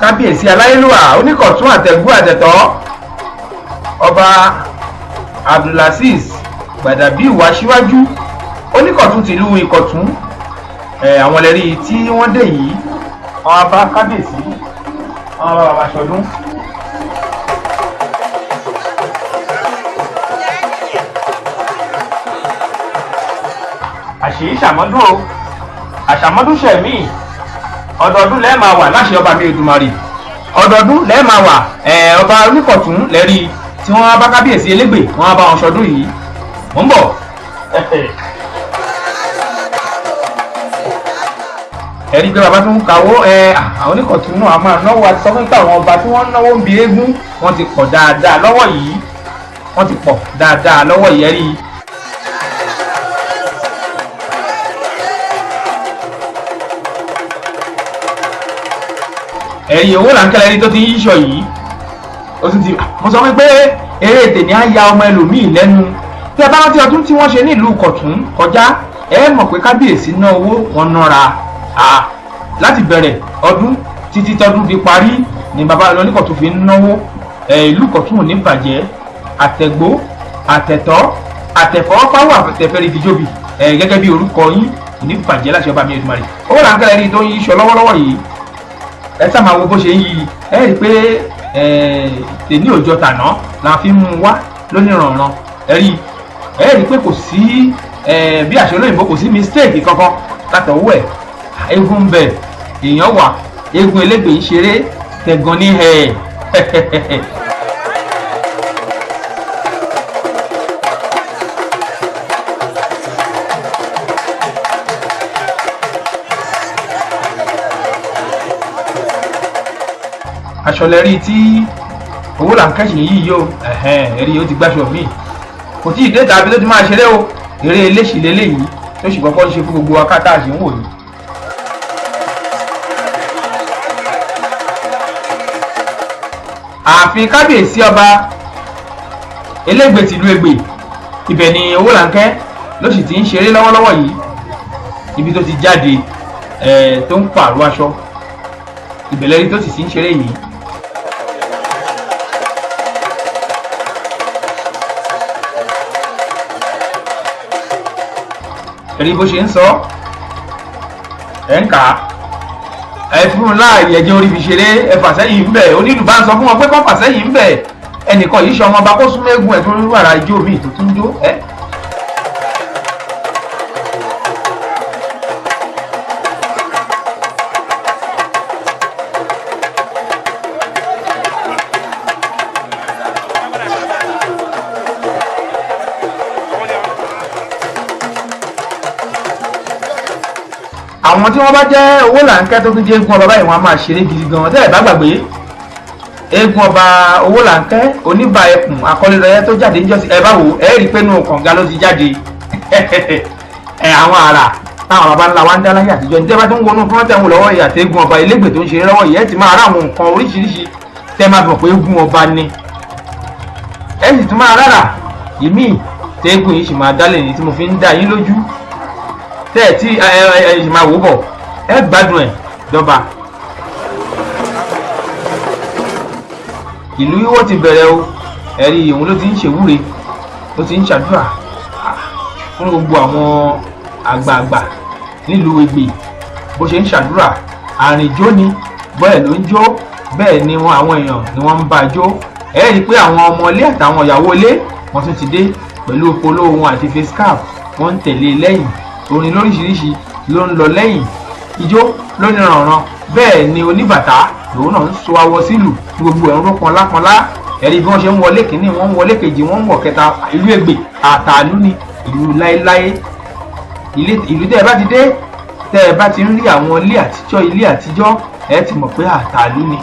Kábíyèsí aláyélúwà oníkọ̀tún àtẹ̀gbú àtẹ̀tọ́ ọba Abdulazeez Gbàdàbíù aṣíwájú oníkọ̀tún tìlú Ìkọ̀tún, àwọn ẹlẹ́rìí tí wọ́n dé yìí, wọ́n bá kábíyèsí, wọ́n bá bàbá ṣọdún. Àṣèyí ṣàmọ́dún o, àṣàmọ́dún ṣẹ̀mí, ọdọọdún lẹ́ẹ̀ máa wà láṣẹ ọba mi Èdùmàrè, ọdọọdún lẹ́ẹ̀ máa wà. Ọba oníkọ̀tún lẹ́rí tí wọ́n bá kábíyèsí elégbè, wọ́n bá wọn ṣọdún yìí. Mò ń bọ̀. Ẹ̀rí pé bàbá tó ń kawó àwọn oníkọ̀tún náà a máa náwó àti sọ fún pé àwọn ọba tí wọ́n náwó ń bi eégún wọ́n ti pọ̀ dáadáa lọ́wọ́ yìí, wọ́n ti pọ̀ dáadáa lọ́wọ́ yìí. Ẹ̀rí ẹ̀yìn owó làǹkẹ́lẹ́ ẹni tó ti ń yíṣọ yìí. Ó tún ti mo sọ wípé eré tèmi á ya ọmọ ẹlòmíì lẹ́nu. Tí ẹ bá rántí ọdún tí wọ́n ṣe nílùú Ìkọ̀tún kọjá, ẹ mọ̀ pé kábíyèsí ná owó wọn nára láti bẹ̀rẹ̀ ọdún títí tọdún fi parí ni bàbá oníkọ̀tún fi ń náwó. Ìlú Ìkọ̀tún ò ní bàjẹ́, àtẹ̀gbó àtẹ̀tọ́ àtẹ̀fọ́fáwọ̀ àtẹ̀fẹ́rẹ́ ìdíjọ́bì gẹ́gẹ́ bí orúkọ yín ò ní bàjẹ́ láṣẹ ọba mi Èdùmàrè. Owó làǹkẹ́lẹ́ ẹni tó ń yíṣọ lọ́wọ́lọ́wọ́ yìí, ẹ sá máa wo bó ṣe ń yí. Ẹ rí i pé tèmi òjọ tàná la fi ń mú wá lónìrànràn. Ẹ rí i pé kò sí bí àṣẹ olóyìnbó, kò sí mistake kankan látọwọ́ ẹ̀. Eégún ń bẹ, èèyàn wà, eégún elégbè ń ṣeré tẹ̀gàn ní ẹ̀. Aṣọ lẹ́rí tí owó là ń kẹ́sì yìí yóò ẹ̀rí ó ti gbáṣọ míì, kò tí ì dé tàbí tó ti máa ṣeré o. Eré eléṣì lélẹ́yìí tó sì kọ́kọ́ ń ṣe fún gbogbo akátá àṣẹ ń wò yìí. Ààfin kábíyèsí ọba elégbè tìlú Ẹ̀gbè, ibẹ̀ ni owó là ń kẹ́ ló sì ti ń ṣeré lọ́wọ́lọ́wọ́ yìí, ibi tó ti jáde tó ń pààrọ̀ aṣọ ìbẹ̀lẹ́rí tó sì ti ń ṣeré yìí. Ẹ̀rí bó ṣe ń sọ, Ẹ̀ ń kà á, ẹ fún un láàyè, ẹjẹ orí fi ṣeré. Ẹ fà sẹ́yìn ń bẹ̀. Onílù bá ń sọ fún wọn pé kọ́ fà sẹ́yìn ń bẹ̀. Ẹnìkan yìí ṣọmọ ọba kó súnmọ́ eégún ẹ̀ tó ń wàrà ijó míì tó tún jó ẹ. Àwọn tí wọ́n bá jẹ́ owó làǹkẹ́ tó tún jẹ́ eégún ọba báyìí, wọ́n á máa ṣeré gidi gan. Tẹ́ ẹ̀ bá gbàgbé eégún ọba owó làǹkẹ́ oníbà ẹkùn akọ́lélọ́yẹ tó jáde níjọ́sí, ẹ bá wò ẹ rí i pé inú kànga ló ti jáde. Ẹ àwọn àrà táwọn baba ńlá wa ń dá láyé àtijọ́ ní. Tẹ́ bá tó ń wọnú fún tẹ́ ń wò lọ́wọ́ yìí àti eégún ọba elégbè tó ń ṣeré lọ́wọ́ yìí, ẹ ti máa rá àwọn nǹkan oríṣiríṣi tẹ́ máa fi mọ̀ pé eégún ọba ni. Ẹ sì tún máa rárá ìmíì tẹ́gùn yìí sì máa dálẹ̀ ní tí mo fi ń dá yín lójú tẹ́ ẹ̀ tí ẹ ẹ ẹ sì máa wò bọ̀, ẹ gbádùn ẹ̀ dọ́ba. Ìlú wíwọ́ ti bẹ̀rẹ̀ o. Ẹ̀rí òun ló ti ń ṣèwúre, ló ti ń ṣàdúrà fún gbogbo àwọn àgbààgbà nílùú Ẹ̀gbè. Bó ṣe ń ṣàdúrà, àrìnjó ni, bẹ́ẹ̀ ló ń jó, bẹ́ẹ̀ ni wọn àwọn èèyàn ni wọ́n ń bá a jó. Ẹ rí i pé àwọn ọmọ ilé àtàwọn ìyàwó ilé wọ́n tún ti dé pẹ̀lú polo wọn àti face cap, wọ́n ń tẹ̀lé lẹ́yìn. Orin lóríṣiríṣi ló ń lọ lẹ́yìn, ijó lóníranran, bẹ́ẹ̀ ni oníbàtà lòun náà ń so awọ sílù ní gbogbo ẹ̀rọ pọnlápọnlá. Ẹ̀rí bí wọ́n ṣe ń wọlé kínní, wọ́n ń wọlé kejì, wọ́n ń wọ̀ kẹta. Ìlú Ẹ̀gbè àtàlú ni ìlú láéláé. Ìlú tẹ́ ẹ bá ti dé, tẹ́ ẹ bá ti ń rí àwọn ilé àtijọ́, ilé àtijọ́, ẹ ti mọ̀ pé àtàlú ni.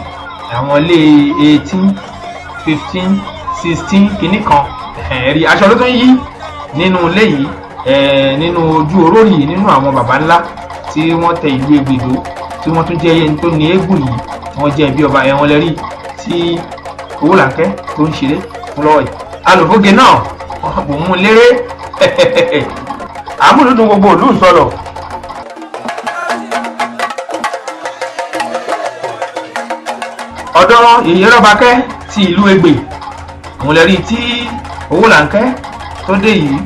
Àwọn ilé 18, 15, 16 kínní kan. Ẹ̀rí aṣọ ló tún yí nínú ilé yìí, nínú ojú oró yìí, nínú àwọn baba ńlá tí wọ́n tẹ ìlú Ẹ̀gbèdó, tí wọ́n tún jẹ́ ẹni tó ní eégún yìí, wọ́n jẹ́ ẹbí ọba ẹ̀wọ̀n lẹ́rí tí owó làǹkẹ́ tó ń ṣeré fún lọ́wọ́ yìí. Alòfóge náà kò mú un léré àmúlùdùn gbogbo ìlú sọ̀rọ̀. Ọ̀dọ́ yèyé rọ́bakẹ́ ti ìlú Ẹ̀gbè òun lẹ́rí tí owó làǹkẹ́ tó dé yìí.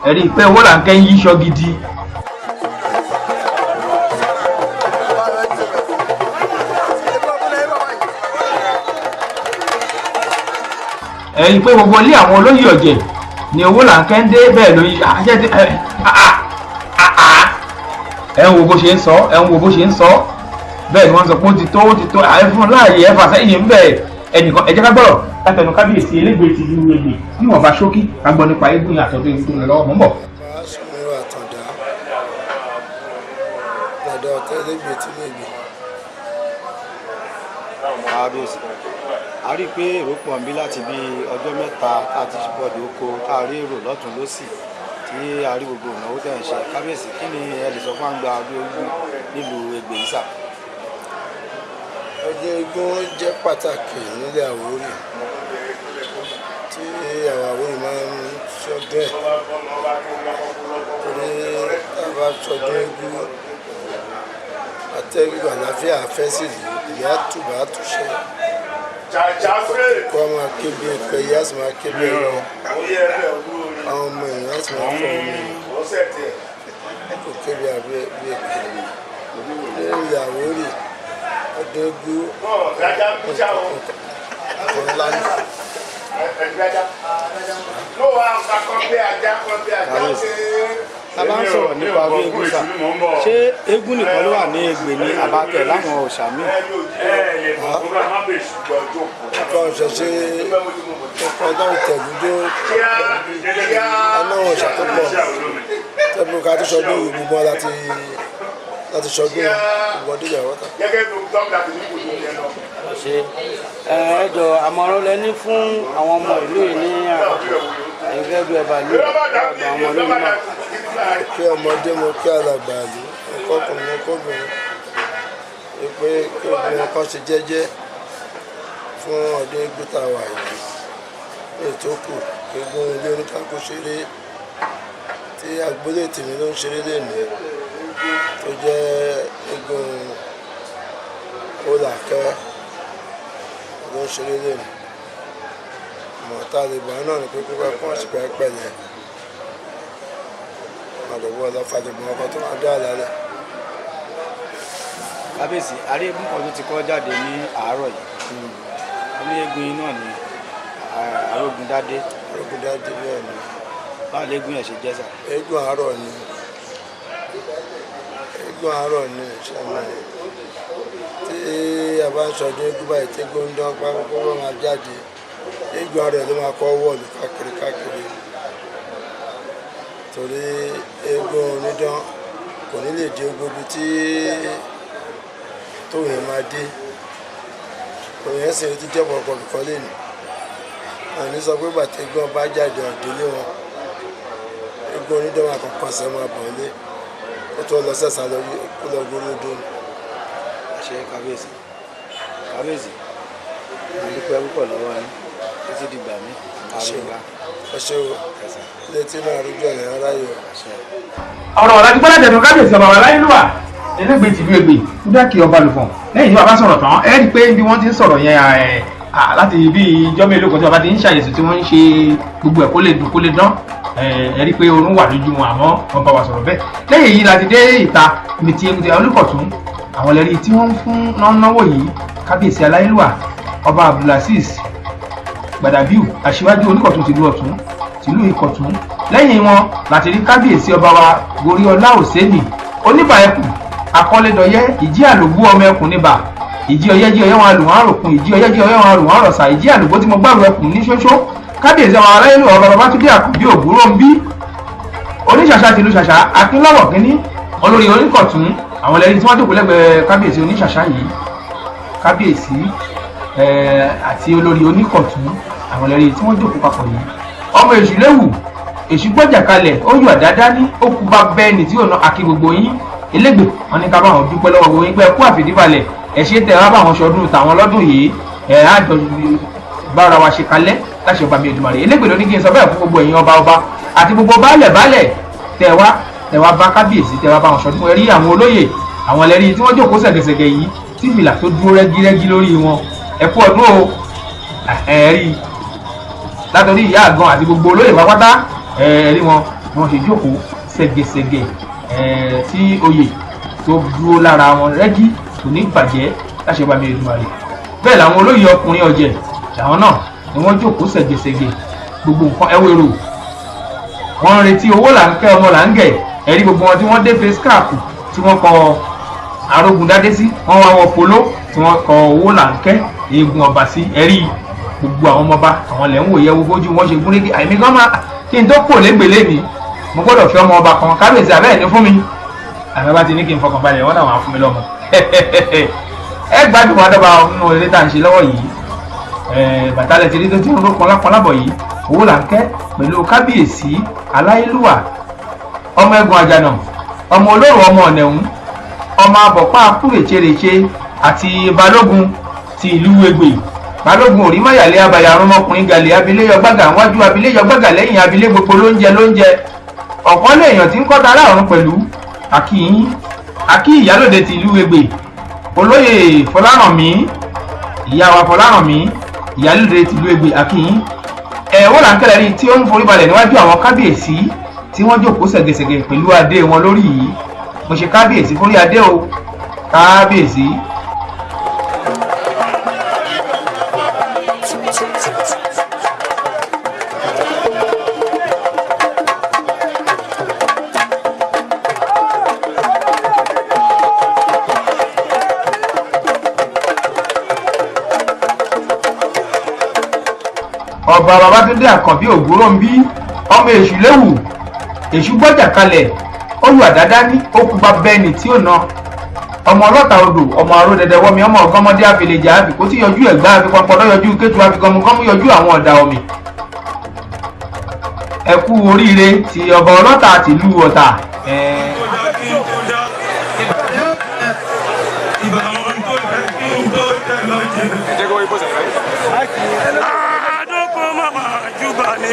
Ẹ̀rí pé owó làǹkẹ́ ń yíṣọ gidi. Ẹ̀rí pé gbogbo ilé àwọn olóyè ọ̀jẹ̀ ni owó làǹkẹ́ ń dé, bẹ́ẹ̀ ló yí àṣẹ tí ẹ ẹ ń wo bó ṣe ń sọ, ẹ ń wo bó ṣe ń sọ. Bẹ́ẹ̀ ni wọ́n sọ pé ó ti tó, ó ti tó, àyè fún láàyè, ẹ fà sẹ́yìn ń bẹ̀. Ẹnìkan ẹ jẹ́ ká gbọ́rọ̀ látẹnu kábíyèsí elégbè ti ìlú Ẹ̀gbè níwọ̀nba ṣókí, ká gbọ́ nípa eégún yẹn àtọ́jú eégún tó ń lọ lọ́wọ́. Mọ́ ń bọ̀. Fásùnmíràn Àtàndá, dàdá ọ̀tẹ́ lẹ́gbẹ̀ẹ́ tí lẹ́gbẹ̀ẹ́. Kábíyèsí, a rí i pé èrò pọ̀ ń bí láti bí ọjọ́ 3 tá a ti bọ̀dọ̀ oko, tá a rí èrò lọ́tún lọ́sì, tí a rí gbogbo ìnáwó tẹ̀ ń ṣe. Kábíyèsí, kí ni ẹ lè sọ fún àgbà ọdún eégún nílùú Ẹ̀gbè yìí sà? Ọdún eégún jẹ́ pàtàkì nílẹ̀ Àwórì tí àwọn Àwórì máa ń ṣọdún ẹ̀, torí tá a bá ṣọdún eégún, atẹ́gùn àlàáfíà fẹ́ sí ìlú, ìyá tùbà túṣẹ́ kó a máa ké bí ẹ̀pẹ́, ìyá sì máa ké bí ẹ̀rọ, àwọn ọmọ èèyàn á sì máa fọ ọmọ èèyàn kò ké bí abẹ́ bí ẹ̀pẹ́ nílẹ̀ Àwórì. Ọdún eégún nǹkan ńlá ni. Kábíyèsí, tá a bá ń sọ̀rọ̀ nípa ọdún eégún sà, ṣé eégún nìkan ló wà ní Ẹ̀gbè ní àbátẹ̀ láwọn òòṣà míì? Nǹkan ṣẹṣẹ, nǹkan ọlọ́run tẹ̀lúdó aláwọ̀ òòṣà tó pọ̀ tẹ́bí ká tó ṣọdún yìí, gbogbo wọn láti ṣọdún gbogbo ọdún ìyàwó ta. Ṣe ẹ jọ, àmọ̀ràn lẹ ní fún àwọn ọmọ ìlú yìí ní àpapọ̀, ẹ̀yin gẹ́gẹ́ bí ọba ìlú, àgbà àwọn ọmọ ìlú náà? Kí ọmọdé, mo kí alàgbà ìlú, nǹkan ọkùnrin, nǹkan obìnrin, pé kí obìnrin kan ṣe jẹ́jẹ́, Fún ọdún eégún tá a wà yìí ní ìtókù, eégún ilé oníkàkó ṣeré tí agboolé tèmi ló ń ṣeré lénìí, tó jẹ́ eégún Ọlákẹ́ ló ń ṣeré lénìí. Mọ̀tá lè gbà náà ní pé kókó ẹ̀kọ́ sì pẹ́ẹ́pẹ́lẹ́ àdìgbò ọlọ́fàdìgbò ọkọ̀ tó máa dá àlálẹ̀. Kábíyèsí, àrí eégún kan tó ti kọ́ jáde ní àárọ̀ yìí. Ó ní eégún yín náà ní Arógundádé. Arógundádé, bẹ́ẹ̀ ni. Báwo léégún yẹn ṣe jẹ́ sà? Eégún àárọ̀ ni, eégún àárọ̀ ni. Ìṣẹ̀lẹ̀ tí a bá ń sọdún eégún báyìí, tí eégún ń dán pápákọ̀ bá máa jáde, eégún àárọ̀ ló máa kọ́ wọ̀lú káàkiri káàkiri, torí eégún onídán kò ní lè dé gbogbo ibi tí tóun yẹn máa dé. Òun yẹn sì ti jẹ́ ọ̀pọ̀lọpọ̀ nǹkan lé ní àní sọ pé bàtà eégún ọba jáde ọ̀dẹ́lé wọn, eégún onídán máa kọ̀ọ̀kan sẹ́ máa bọ̀ lé kó tó lọ sẹ́sà lórí kó lọ gorí odò ni. Àṣẹ, kábíyèsí. Kábíyèsí, mo dúpẹ́ púpọ̀ lọ́wọ́ yín títí dìgbà mi. Àrùnga. Ẹ ṣé o, létí náà rújọ ní aráyò. Àṣẹ. Ọ̀rọ̀ ọ̀la ti gbọ́dọ̀ tẹ̀sán kábíyèsí ọba wa láyélúwà elégbè tìlú Ẹ̀gbè, Kúdákì ọba Lùfọ̀n. Lẹ́yìn tí bàbá sọ̀rọ̀ tán, ẹ rí i pé bí wọ́n ti ń sọ̀rọ̀ yẹn ẹ̀ láti bí ijọ́ mélòó kan tí bàbá ti ń ṣàyẹ̀sùn, tí wọ́n ń ṣe gbogbo ẹ̀ kó lè dùn kó lè dán, ẹ rí i pé oorun wà lójú wọn, àmọ́ wọ́n bá wa sọ̀rọ̀ bẹ́ẹ̀. Lẹ́yìn èyí la ti dé ìta ibi tí eégún ti Olùkọ̀tún, àwọn ẹlẹ́rìí tí wọ́n ń fún náwó yìí, kábíyèsí aláyélúwà ọba Abdulaziz Gbàdàbíù, aṣíwájú Oníkọ̀tún tìlú Ọ̀tún, tìlú Ìkọ̀tún. Lẹ́yìn wọn láti rí kábíyèsí ọba wa Goríọlá Òsénì Oníbàẹ̀kù Akọ́lédọ̀yẹ́, ìjí àlògbó ọmọ ẹkùn níbà, ìjí ọyẹ́ jí ọyẹ́ wọn alùwọ̀n àròkùn, ìjí ọyẹ́ jí ọyẹ́ wọn alùwọ̀n àrọ̀sà, ìjí àlògbó tí mo gbàrú ẹkùn ní ṣóṣó. Kábíyèsí ọba aláyélúwà ọba Babátúndé Àkànbí Ògúnròmbí, Oníṣàṣà tìlú Ṣàṣà, Akínlọ́wọ̀ kínní, olórí Oníkọ̀tún. Àwọn ẹlẹ́rìí tí wọ́n jókòó lẹ́gbẹ̀ẹ́ kábíyèsí Oníṣàṣà yìí, kábíyèsí àti olórí Oníkọ̀tún, àwọn ẹlẹ́rìí tí wọ́n jókòó papọ̀ yìí. Ọmọ èṣù léwu, èṣù gbọ́jà kalẹ̀, ó yọ àdá dání, ó kú bá bẹ́ẹ̀ni tí yóò ná akí gbogbo yín. Elégbè wọn ní ká bá wọn dúpẹ́ lọ́wọ́ gbogbo yín pé ẹ kú àfìdíbalẹ̀, ẹ ṣe tẹ wá bá wọn ṣọdún tàwọn lọ́dún yìí. Ẹ á jọ bára wa ṣe kalẹ̀ láṣẹ ọba mi Èdùmàrè. Elégbè ló ní kí n sọ bẹ́ẹ̀ fún gbogbo ẹ̀yin ọba ọba àti gbogbo baálẹ̀ baálẹ̀ tẹ wá, tẹ wá bá kábíyèsí, tẹ wá bá wọn ṣọdún. Ẹ rí àwọn olóyè, àwọn ẹlẹ́rìí tí wọ́n jókòó ṣẹ̀gẹ̀ṣẹ̀gẹ̀ yìí, tí fìlà tó dúró rẹ́gírẹ́gí lórí wọn. Ẹ kú ọdún o. Ẹ rí látọ̀rí ìyá àgan àti gbogbo olóyè pápátá, ẹ rí wọn bí wọ́n ṣe jókòó ṣẹ̀gẹ̀ṣẹ̀gẹ̀, tí oyè tó dúró lára wọn rẹ́gí, kò ní bàjẹ́ láṣẹ ọba mi Èdùmàrè. Bẹ́ẹ̀ làwọn olóyè ọkùnrin ọ̀jẹ̀ làwọn náà ni wọ́n jókòó ṣẹ̀gẹ̀ṣẹ̀gẹ̀. Gbogbo nǹkan ẹ wérò, wọ́n ń retí owó là ń kẹ́, ọmọ là ń gẹ̀. Ẹ rí gbogbo wọn tí wọ́n dé face cap tí wọ́n kọ Arógundádé sí, wọ́n wá wọ polo tí wọ́n kọ owó là ń kẹ́ eégún ọba sí. Ẹ rí gbogbo àwọn ọmọọba, àwọn lẹ̀ ń wò yẹ wo bójú wọn ṣe gúnrégé. Àìmí gan máa kí n tó kò légbèlé mi, mo gbọ́dọ̀ fi ọmọ ọba kan. Kábíyèsí abẹ́ẹ̀ ní fún mi, àmì bá ti ní kí n fọkàn balẹ̀, wọ́n náà wà fún mi lọ́mọ. Ẹ gbádùn wa dọ́gba nínú eré tá à ń ṣe lọ́wọ́ yìí. Bàtàlẹ̀ ti rí tó ti ń ró pọnlápọnlábọ̀ yìí, owó là ń kẹ́ pẹ̀lú kábíyèsí aláyélúwà, ọmọ ẹ̀gùn àjànà, ọmọ olóró, ọmọ ọ̀nẹ̀hún, ọmọ abọ̀pá kúrècherèche àti balógun ti ìlú Ẹ̀gbè, balógun òrímọ̀yàlẹ́ abayarun ọmọkùnrin gàlẹ́ abiléyọ gbàgà wájú, abiléyọ gbàgà lẹ́yìn, abilé gbogbo lóúnjẹ lóúnjẹ, ọ̀kan lèèyàn tí ń kọ́ta aláàrùn pẹ̀lú àkíyín àkí ìyálòde ti ìlú Ẹ̀gbè, olóyè Fọlárànmí, ìyá wa Fọlárànmí, ìyálòde ti ìlú Ẹ̀gbè, àkíyín. Ẹ̀ wọ́n là ń kẹ́lẹ́ rí tí ó ń forí balẹ̀ níwájú àwọn kábíyèsí tí wọ́n jókòó ṣẹ̀gẹ̀ṣẹ̀gẹ̀ pẹ̀lú adé wọn lórí yìí. Mo ṣe kábíyèsí fórí adé o, kábíyèsí. Ọba Babátúndé Àkànbí Ògúnròmbí, ọmọ èṣù léwu, èṣù gbọ́jà kalẹ̀, ó lu àdá ní ó kú bá bẹ́ẹ̀ni tí ó na, ọmọ ọlọ́ta odò, ọmọ aró dẹdẹ wọmi, ọmọ ọgọ́mọdé àfẹlẹjà àfikó tí yọjú ẹ̀gbá àfikọ́pọ̀lọ́ yọjú kétu àfikọ́mukọ́mú yọjú àwọn ọ̀dà omi. Ẹ kú oríire ti ọba ọlọ́ta tìlú Ọ̀tà.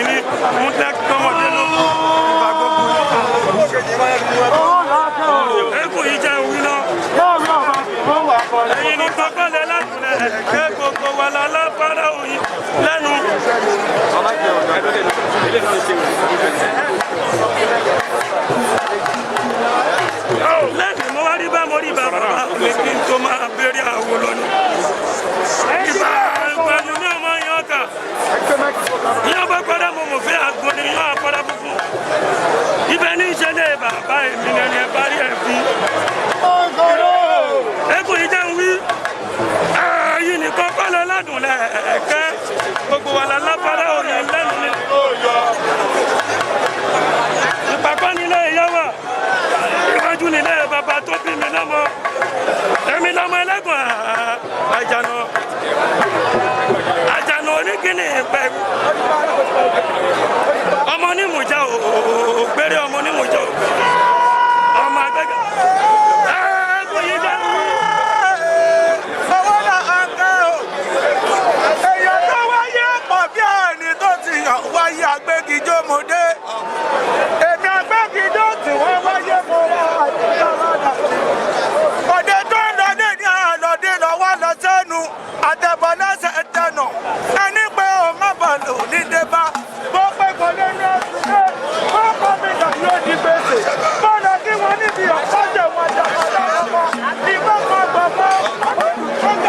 ní ń tẹ́ tọmọdé ló ìgbà gbogbo. Eégún yìí jẹ́ wí náà. Ẹ̀yin ní kọ́kọ́lẹ̀ látìlẹ̀ ẹ̀kẹ́ gbogbo wa lálábára òyìn lẹ́nu. Lẹ́nu mo wá rí bá mo rí bàbá mi kí n tó máa béèrè àwo lọ ni. Ìbá ìpanu ní ọmọ yẹn ọkà. Yóò bá padà mo mọ̀ fẹ́ àgbo ni yóò padà funfun. Ibẹ̀ ní ìṣẹ̀lẹ̀ bàbá èmi ni ẹni ẹ bá rí ẹ̀ fún. Eégún yìí jẹ́ ń wí. Ẹ̀yin nìkan kọ́ lọ ládùn lẹ́ẹ̀kẹ́. Gbogbo wa la lápárá òyìn lẹ́nu ni. Ìpàkọ́ nílé ìyá wa. Iwájú nílé bàbá tó bí mi lọ́mọ. Èmi lọ́mọ ẹlẹ́gùn àjànà. Àjànà oníkíní pẹ̀lú. Ọmọ onímùjá ògbéré, ọmọ onímùjá ògbéré. Ọmọ agbẹ́gẹ́. Eégún yìí jẹ́ ń wí. Owó là ń kẹ́ o. Èèyàn tó wáyé pọ̀ bí ẹni tó ti yàn wáyé agbégijó-mọdé. Èmi agbégijó tí wọ́n wáyé mo wá àdúrà. Òde tó ń lọ lé ní àlọ́dé lọ́wọ́ lọ sẹ́nu. Àtẹ̀bọ̀ lẹ́sẹ̀ tẹ̀nà. Ẹni pé o má bà lò ní débá. Bó pé kò lé ní oṣù dé. Bó kọ́ mi dà yóò di gbèsè. Bọ́lá kí wọ́n níbi ọ̀pọ̀jẹ̀ wọn jàpá lọ́wọ́. Ìbọn kan gbọ̀ngbọ̀n.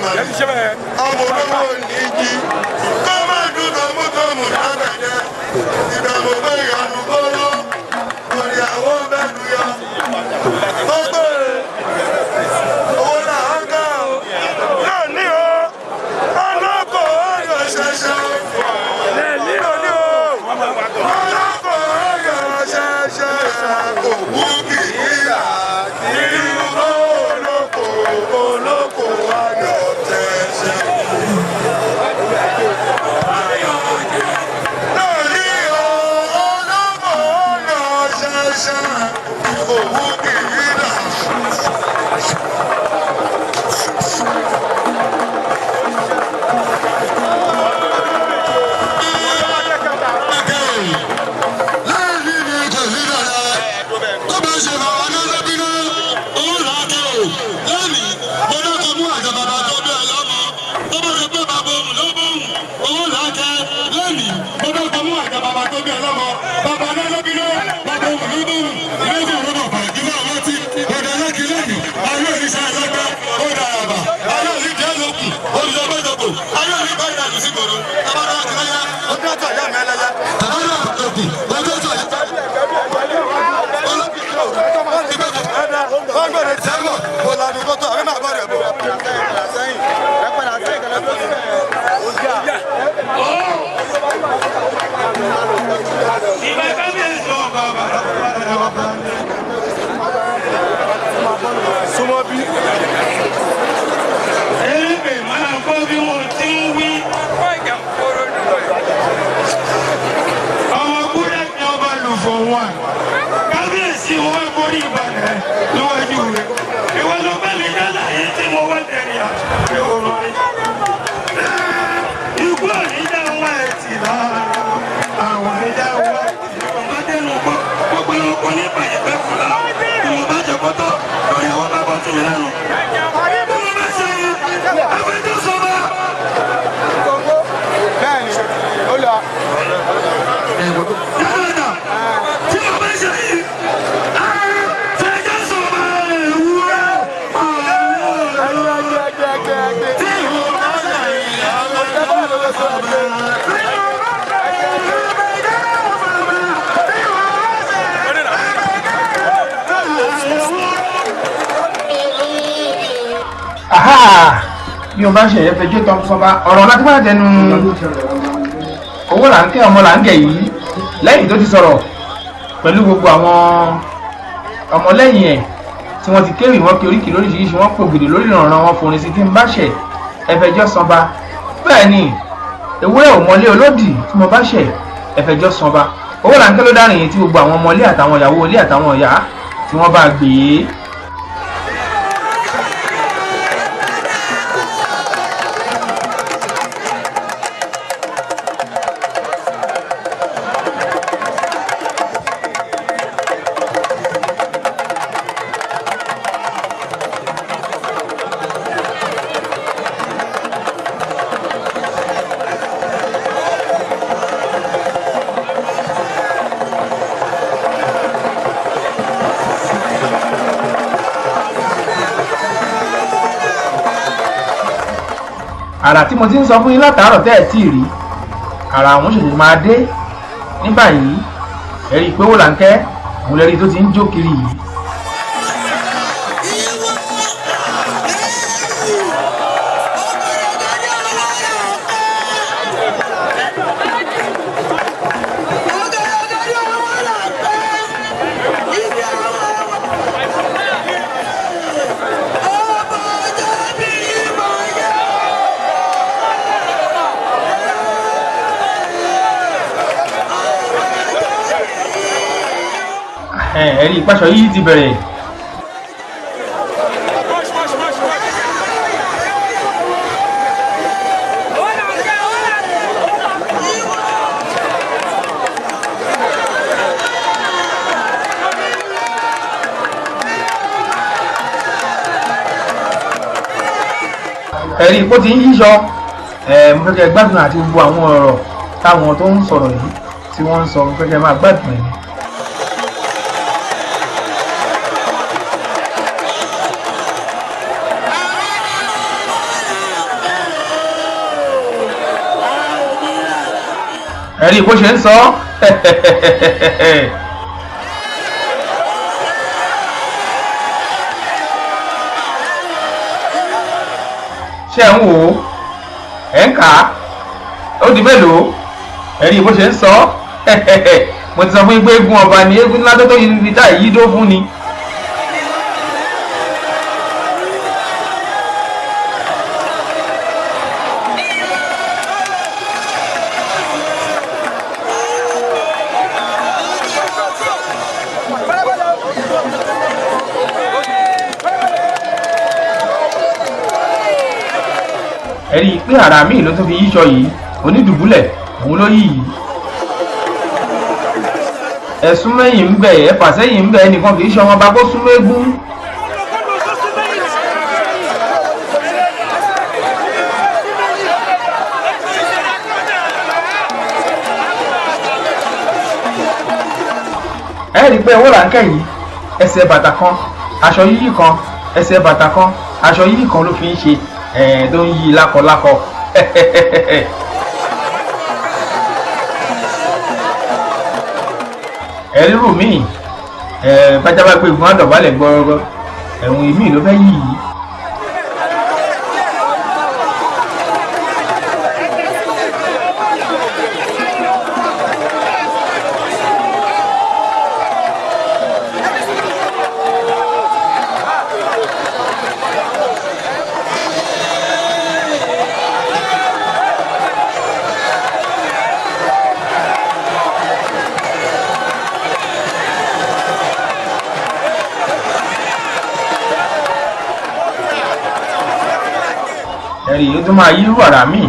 Ọmọ olówó ní jí kó má dùn tọmútọmù lágbẹ̀dẹ ìdààmú bẹ́ẹ̀ yọnu kóró òrìàwó bẹ́ẹ̀ dùn yọ. Gbogbo owó là ń ká o. Náà ní o, ọlọ́kọ̀ ọ̀yọ̀ ṣẹṣẹ. Náà ní o, ọlọ́kọ̀ ọ̀yọ̀ ṣẹṣẹ. Òwú kì í yà nínú olóko olóko ayọ̀ tẹ̀sẹ̀. Náà ní o, ọlọ́kọ̀ ọ̀yọ̀ ṣẹṣẹ. Òwú kì í yà. Ìbá kábíyèsí ọba ọba. Súnmọ́ bí. Ẹ̀ẹ́dẹ̀ máa gbọ́ bí wọ́n ti ń wí. Ọmọ kúrẹ́ ni ọba lù fọ̀ wọn. Kábíyèsí wọn borí ìbàdàn níwájú rẹ̀. Ìwọ ló bá mi dálà yìí tí mo wá tẹ̀lé àti ọ̀rọ̀ rẹ̀. Ikú òní dá wọn ẹ̀ tì lára àwọn ẹ̀dá. Aha! Bí o bá ṣe ẹ̀yẹ́ fẹjọ́ tán sọba ọ̀rọ̀ láti wá tẹnu owó là ń kẹ́ ọmọ là ń gẹ̀ yìí lẹ́yìn tó ti sọ̀rọ̀ pẹ̀lú gbogbo àwọn ọmọlẹ́yìn ẹ̀ tí wọ́n ti kéwì wọ́n kí oríkì lóríṣiríṣi, wọ́n pò gèdè lórí ìrànràn wọn forin sí tí ń bá ṣẹ̀ ẹ̀fẹ̀jọ́ sanba. Bẹ́ẹ̀ ni ewúrẹ́ ò mọlé olódì, tí mo bá ṣẹ̀ ẹ̀fẹ̀jọ́ sanba. Owó là ń kẹ́ ló dárìn yìí tí gbogbo àwọn ọmọlé àtàwọn ìyàwó ilé àtàwọn ìyá tí wọ́n bá gbé e. Àrà tí mo ti ń sọ fún yín látàárọ̀ tẹ́ ẹ̀ tí ì rí àrà àwọn ṣẹ̀ṣẹ̀ máa dé ní báyìí. Ẹ̀rí pé ó là ń kẹ́ òun lẹ́rí tó ti ń jó kiri yìí. Ẹ̀rí ìpàṣọ yìí ti bẹ̀rẹ̀. Ẹ̀rí ipò tí ń yíṣọ. Mo fẹ́ kẹ́ gbádùn àti gbogbo àwọn ọ̀rọ̀ táwọn tó ń sọ̀rọ̀ yìí tí wọ́n ń sọ, mo fẹ́ kẹ́ máa gbádùn ẹ̀. Ẹ̀rí bó ṣe ń sọ. Ṣé ẹ̀ ń wò ó, ẹ̀ ń kà á, ó di mélòó? Ẹ̀rí bó ṣe ń sọ. Mo ti sọ fún yín pé eégún ọba ni, eégún ńlá tó tó yìí tá yìí dó fún ni. Ẹ̀rí pé àrà míì ló tún fi yíṣọ yìí, onídùbúlẹ̀ òun ló yí yìí. Ẹ̀sùn mẹ́yìn ń bẹ̀, ẹ̀fà sẹ́yìn ń bẹ̀, ẹnìkan kì í ṣe ọmọọba kó súnmọ́ eégún. Ẹ rí i pé owó là ń kẹ́ yìí, ẹsẹ̀ bàtà kan, aṣọ yíyí kan, ẹsẹ̀ bàtà kan, aṣọ yíyí kan ló fi ń ṣe ẹ̀ tó ń yí lákọlákọ. Ẹ̀rírù míì bájábá pé ìgbọ́n àdọ̀bálẹ̀ gbọ́rọ́gbọ́, ẹ̀wọ̀n ìmíì ló fẹ́ yí yìí. Ẹ̀rí ó tún máa yí wàrà míì,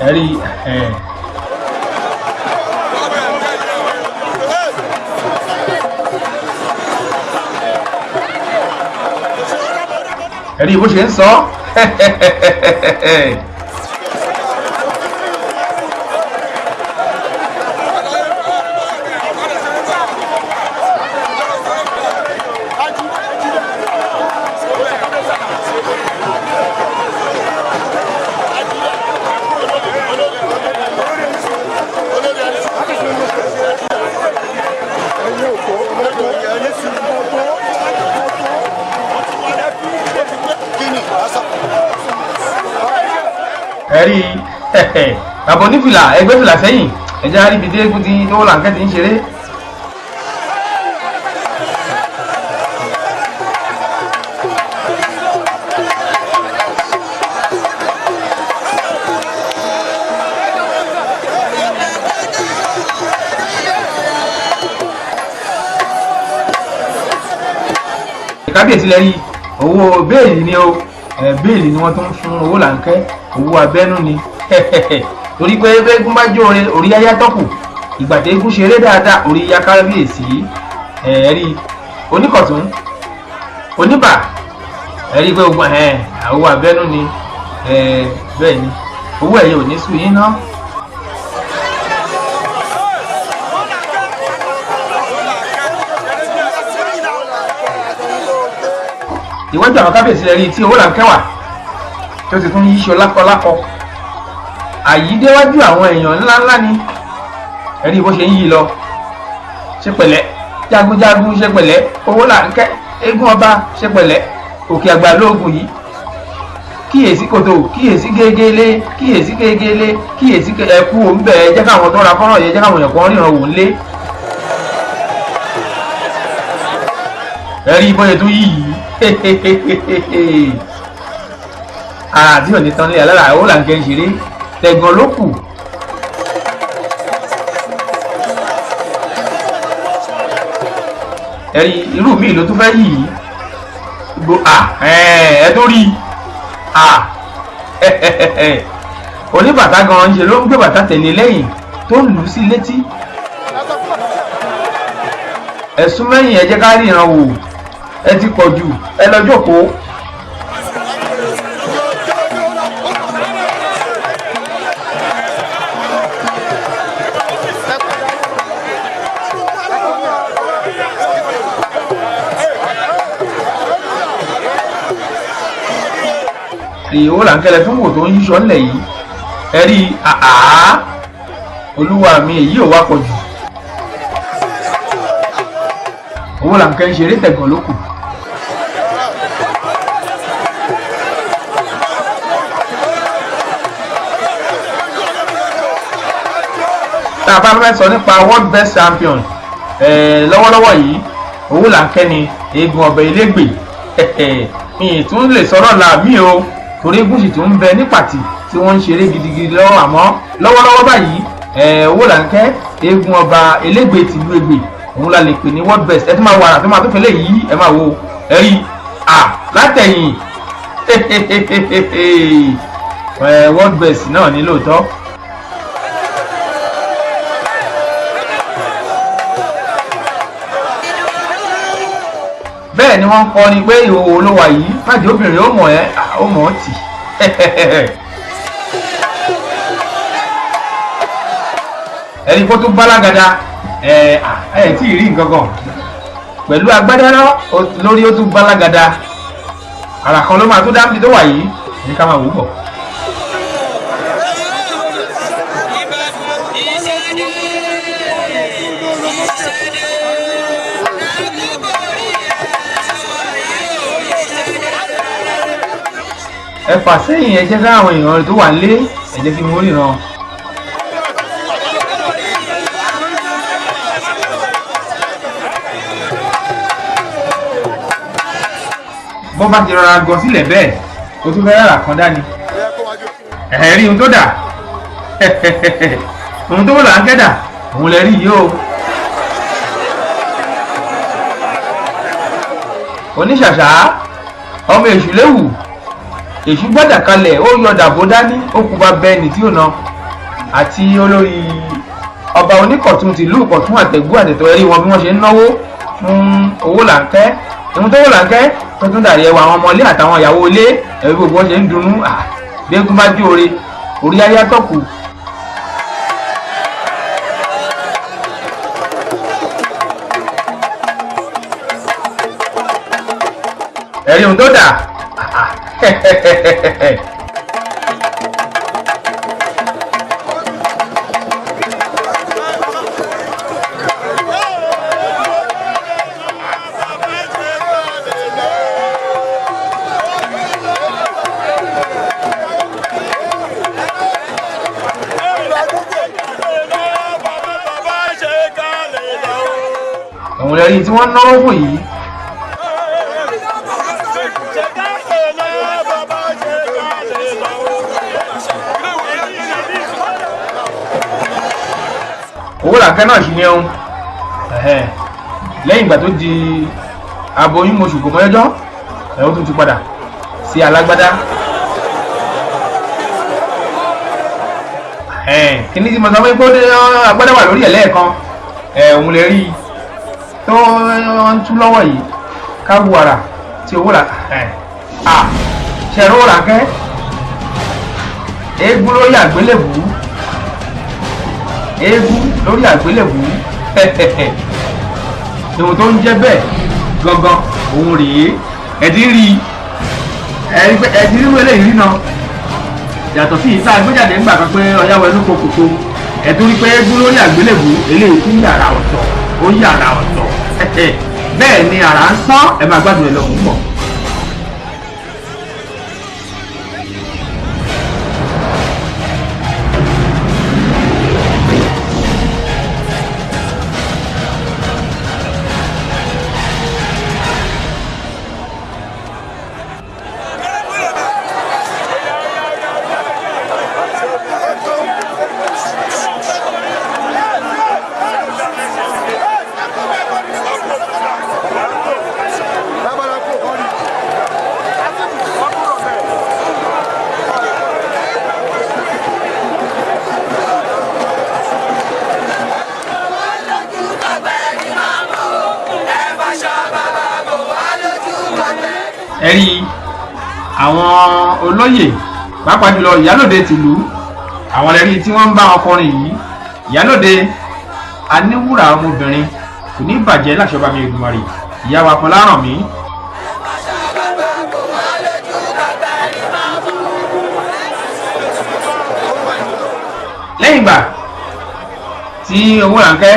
ẹ̀rí ẹ̀. Ẹ̀rí bó ṣe ń sọ. Ẹ̀rí bàbá onífìlà, ẹgbẹ́ fìlà sẹ́yìn, ẹ̀jẹ̀ àríbi tí eégún ti owó làǹkẹ́ ti ń ṣeré. Kábíyèsí lẹ́rí owó béèlì ni o, béèlì ni wọ́n tún ń fún owó làǹkẹ́, owó abẹ́nú ni, torí pé eégún bá jó ore orí yáyá tọ́kù. Ìgbà tí eégún ṣeré dáadáa, orí yá kábíyèsí. Ẹ̀rí oníkọ̀tún oníbà, ẹ̀rí pé ogun owó abẹ́nú ni, bẹ́ẹ̀ ni owó ẹ̀yẹ ò ní sùn yín ná. Ìwájú àwọn kábíyèsí rẹ̀ rí tí owó làǹkẹ́ wà tí ó ti tún yíṣọ lákọlákọ àyídéwájú àwọn èèyàn ńláńlá ni. Ẹ̀rí bó ṣe ń yí lọ, ṣe pẹ̀lẹ́ jagunjagun, ṣe pẹ̀lẹ́ owó làǹkẹ́, eégún ọba, ṣe pẹ̀lẹ́ òkè àgbà lóògùn yìí, kíyèsí kòtò, kíyèsí gégélé, kíyèsí gégélé, kíyèsí ẹkú òun bẹ́ẹ̀. Jẹ́ káwọn tó ra fọ́nrán yẹn, jẹ́ káwọn èèyàn kan ríran wò ń lé. Ẹ̀rí bóyá tó yí yìí àti òní tán lé alára, owó làǹkẹ́ ń ṣeré tẹ̀gàn ló kù. Ẹ̀rí irú mi ló tún fẹ́ yìí gbogbo ẹ tó rí oníbàtà gan ṣe ló ń gbé bàtà tẹ̀lé lẹ́yìn tó ń lù ú sí létí. Ẹ̀sùn mẹ́yìn, ẹ jẹ́ ká ríran wò, ẹ ti pọ̀ jù, ẹ lọ jókòó. Ìwò làǹkẹ́lẹ́ tó ń wò tó ń yíṣọ́ ńlẹ̀ yìí. Ẹ rí àá, olúwa mi, èyí ò wá pọ̀ jù. Owó làǹkẹ́ ń ṣeré tẹ̀gàn ló kù. Tá a bá fẹ́ sọ nípa world best champion lọ́wọ́lọ́wọ́ yìí, owó làǹkẹ́ ni eégún ọbẹ̀ ilégbè. Mi tún lè sọ̀rọ̀ là mí o, torí eégún sì tún ń bẹ ní pàtì tí wọ́n ń ṣeré gidigidi lọ́wọ́, àmọ́ lọ́wọ́lọ́wọ́ báyìí, owó làǹkẹ́ eégún ọba elégbè tìlú Ẹ̀gbè, òun la lè pè ní world best. Ẹ tún máa wo àrà tó máa tó fẹlẹ̀ yìí, ẹ máa wo ẹ rí à látẹ̀yìn, world best náà ní lóòótọ́. Bẹ́ẹ̀ ni wọ́n ń kọ́ ni pé ìhòòhò ló wà yìí, májè obìnrin ó mọ̀ ẹ́, ó mọ̀ ọ́ tì. Ẹni kó tún bálágàdá ẹ ẹ tí ì rí nǹkan kan pẹ̀lú agbádá lórí, ó tún bálágàdá àrà kan ló máa tó dáńbì tó wà yìí ní ká máa wò bọ̀. Ẹ fà sẹ́yìn, ẹ jẹ́ káwọn èèyàn tó wà nílé, ẹ jẹ́ kí wọ́n ríran. Bó bá ti rọra gọ sílẹ̀ bẹ́ẹ̀, o tún fẹ́ rárá kan dání. Ẹ̀ rí ohun tó dà, ohun tó wò là ń kẹ́dà, òun lè rí yìí o. Oníṣàṣà ọmọ èṣù léwu, èṣù gbọ́dà kalẹ̀, ó yọ dàbò dání, ó kú bá bẹ́ẹ̀ni tí ó na àti olórí ọba oníkọ̀tún tìlú ìkọ̀tún àtẹ̀gbú àtẹ̀tọ̀. Ẹ̀rí wọn bí wọ́n ṣe ń náwó fún owó làǹkẹ́, ìhun tó wò làǹkẹ́ tó tún dàrí ẹwà àwọn ọmọlé àtàwọn ìyàwó ilé, ẹ̀rí gbogbo wọn ṣe ń dunnú. Gbẹ́gun bá jó ore orí ayá tọ̀kù. Ẹ̀rí ohun tó dà. lẹ́rí tí wọ́n náwó fún yìí. Owó làkẹ́ náà sì ní ẹun lẹ́yìn ìgbà tó di aboyún oṣù kò mọ́jọ́ ẹ̀ ó tún ti padà sí alágbádá. Kíní tí mo sọ pé kó dé agbádá wà lórí ẹ̀ lẹ́ẹ̀kan, òun lè rí i tó ń tú lọ́wọ́ yìí káwu ara tí owó là ṣẹ̀rọ làkẹ́ eégún lórí àgbélébùú, eégún lórí àgbélébùú, ìwọ̀n tó ń jẹ́ bẹ́ẹ̀ gangan òun rèé. Ẹ ti rí ẹ ti rí wẹ́lẹ̀ yìí náà yàtọ̀ sí ìta àgbéjáde ńgbà kan pé ọ̀yáwó ẹnu kò kòkó. Ẹ tún rí pé eégún lórí àgbélébùú eléyìí tún yàrá ọ̀tọ̀, ó yàrá ọ̀tọ̀, bẹ́ẹ̀ ni àrà ń sán. Ẹ máa gbádùn ẹ lọ púpọ̀. Ẹ̀rí àwọn olóyè pàápàá jùlọ ìyálòde tìlú, àwọn ẹ̀rí tí wọ́n ń bá ọkùnrin yìí. Ìyálòde aníwúrà ọmọbìnrin kò ní bàjẹ́ láṣọba mi Èdùmàrè, ìyá wa Fọlárànmí. Lẹ́yìn ìgbà tí owó ránkẹ́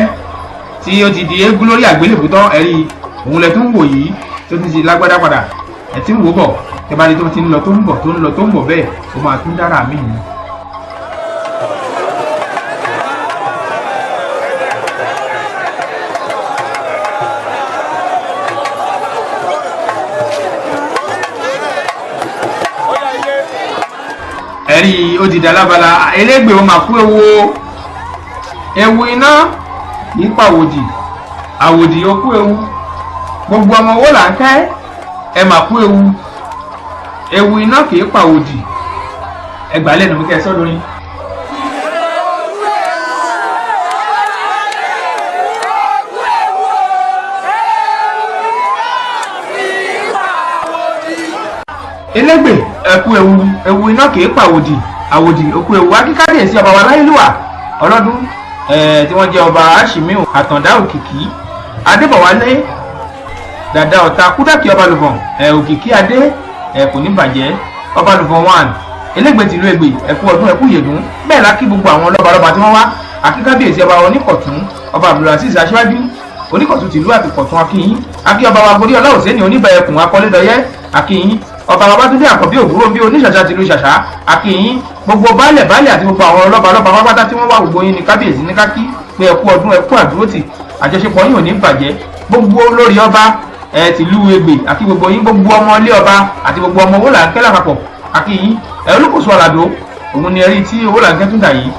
tí ó ti di eégún lórí àgbélébùú tán, ẹ̀rí òun lẹ tún wò yìí tó ti di lágbádá padà. Ẹ ti ń wò bọ̀, tẹ bá rí tó ti ń lọ tó ń bọ̀ tó ń lọ tó ń bọ̀ bẹ́ẹ̀, ó máa tún dára mí ni. Ẹ̀rí ó ti dà lábala elégbè, ó máa kú ewu ewu iná nípa àwòdì, àwòdì ó kú ewu. Gbogbo ọmọ owó là ń kẹ́, ẹ mà kú ewu, ewu iná kìí pàwòdì. Ẹgbàá lẹ́nu mi kẹ́ ẹ sọ́dọ̀ yín. Elégbè ẹkú ewu, ewu iná kìí pàwòdì, àwòdì òkú ewu. Akíkádìyèsí ọba wa láyélúwà ọlọ́dún tí wọ́n jẹ́ ọba Àṣìmíù Àtàndá Òkìkí Adébọ̀wálé Dàda Ọ̀tá Kúdàkì Ọbalùfọ̀n Òkìkí Adé, kò ní bàjẹ́. Ọbalùfọ̀n 1 Elégbè tìlú Ègbè, ẹkú ọdún ẹkú yèdún. Bẹ́ẹ̀ la kí gbogbo àwọn lọ́balọ́ba tí wọ́n wá. Akíkábíyèsí ọba Oníkọ̀tún ọba Abdulrasis Aṣíwájú Oníkọ̀tún tìlú àtìkọ̀tún, akíyín. Akí ọba wa Goríọlá Òsénì Oníbàyẹ̀kùn Akọ́lédọyẹ, akíyín. Ọba Babátúndé Àkànbí Ògúnròmbí Oníṣàṣà tìlú Ṣàṣà, akíyín. Gbogbo baálẹ̀ baálẹ̀ àti gbogbo àwọn lọ́balọ́ba pápátá tí wọ́n wá, gbogbo yín ní kábíyèsí ní kákí pé ẹkú ọdún ẹkú àdúrótì, àjọṣepọ̀ yín ò ní bàjẹ́. Gbogbo olórí ọba tìlú Ègbè àti gbogbo yín, gbogbo ọmọ ilé ọba àti gbogbo ọmọ owó là ń kẹ́ lápapọ̀, àkí yín. Olùkóso Àlàdó òun ni ẹrí tí owó là ń kẹ́ tún dà yìí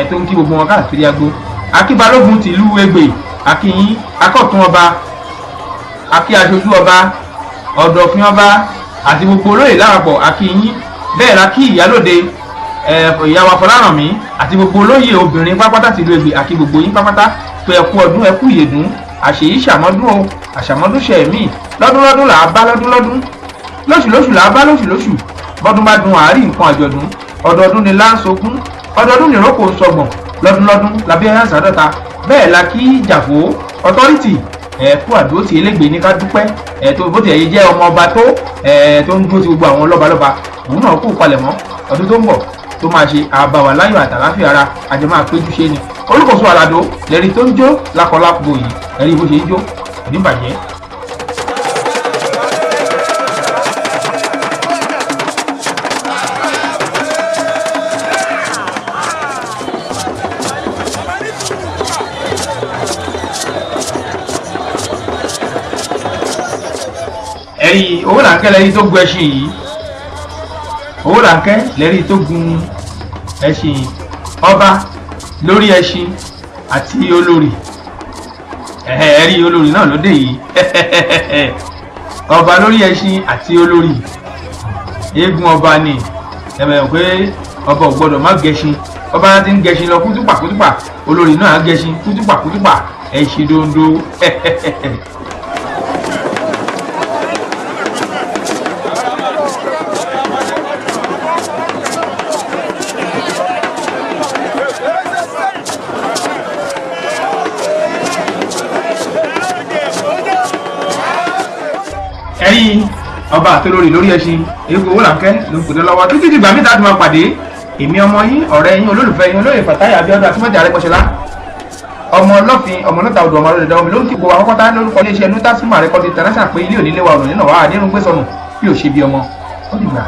tó ń kí gbogbo wọn káàkiri agbo. Akí balógun tìlú Ègbè, àkí yín. Akọ̀tún ọba, akí aṣojú ọba, ọ̀dọ̀fin ọba àti gbogbo olóyè lápapọ̀, àkí yín. Bẹ́ẹ̀ la kí ìyálòde ìyá wa Fọlárànmí àti gbogbo olóyè obìnrin pápátá tìlú Ègbè, àkí gbogbo yín pápátá pé ẹkú ọdún ẹkú ìyèdún, àṣèyí ṣàmọ́dún o, àṣàmọ́dún ṣẹ̀mí. Lọ́dún lọ́dún là á bá lọ́dún lọ́dún, lóṣù lóṣù là á bá lóṣù lóṣù, bọ́dún bá dun àárín nǹkan àjọ̀dún, ọdọọdún ni láǹsogún, ọdọọdún ni ìrókò ń sọgbọ̀n, lọ́dún lọ́dún làbí ẹ̀yà sàdọ́ta. Bẹ́ẹ̀ la kí Jàfó ọtọ́rìtì ẹ̀kú àdúró ti Elégbè ní ká dúpẹ́ tó bó ti ẹ̀yẹ jẹ́ ọmọ ọba tó tó ń dúró ti gbogbo àwọn lọ́balọ́ba, òun náà kú palẹ̀mọ́ ọdún tó ń bọ̀ tó máa ṣe àbàwà láyọ̀ àtàláfíà ara àjọ máa péjú ṣe ni. Olùkóso Àlàdó lẹ́rí tó ń jó lákọlábo yìí, ẹ̀rí bó ṣe ń jó kò ní bàjẹ́. Ẹ̀rí owó làǹkẹ́ lẹ́rí tó gun ẹṣin yìí, owó làǹkẹ́ lẹ́rí tó gun ẹṣin yìí, ọba lórí ẹṣin àti olórí. Ẹ̀rí olórí náà ló dé yìí, ọba lórí ẹṣin àti olórí. Eégún ọba ni ẹ̀mẹ̀ pé ọba ò gbọ́dọ̀ má gẹṣin. Ọba ti ń gẹṣin lọ kútùpà kútùpà, olórí náà á gẹṣin kútùpà kútùpà, ẹṣin dondo. Ẹ̀yin ọba àtolórí lórí ẹṣin, eégún owó làǹkẹ́ ló ń pèdé lọ́wọ́. Títí dìgbà mí tá a ti máa pàdé, èmi ọmọ yín, ọ̀rẹ́ yín, olólùfẹ́ yín, olóyè Fatai Abiodun Àtúmọ̀jà Arẹ́gbẹ́ṣọlá, ọmọ ọlọ́fin, ọmọ ọlọ́ta odò, ọmọ ọlọ́dẹ omi ló ń kí gbogbo àwọn kọ́tà lórúkọ iléeṣẹ́ Nutasimu Record International pé ilé òní léwa ọ̀nà nínú wa nínú gbé sọnù bí ò ṣe bí ọmọ. Ó dìgbà.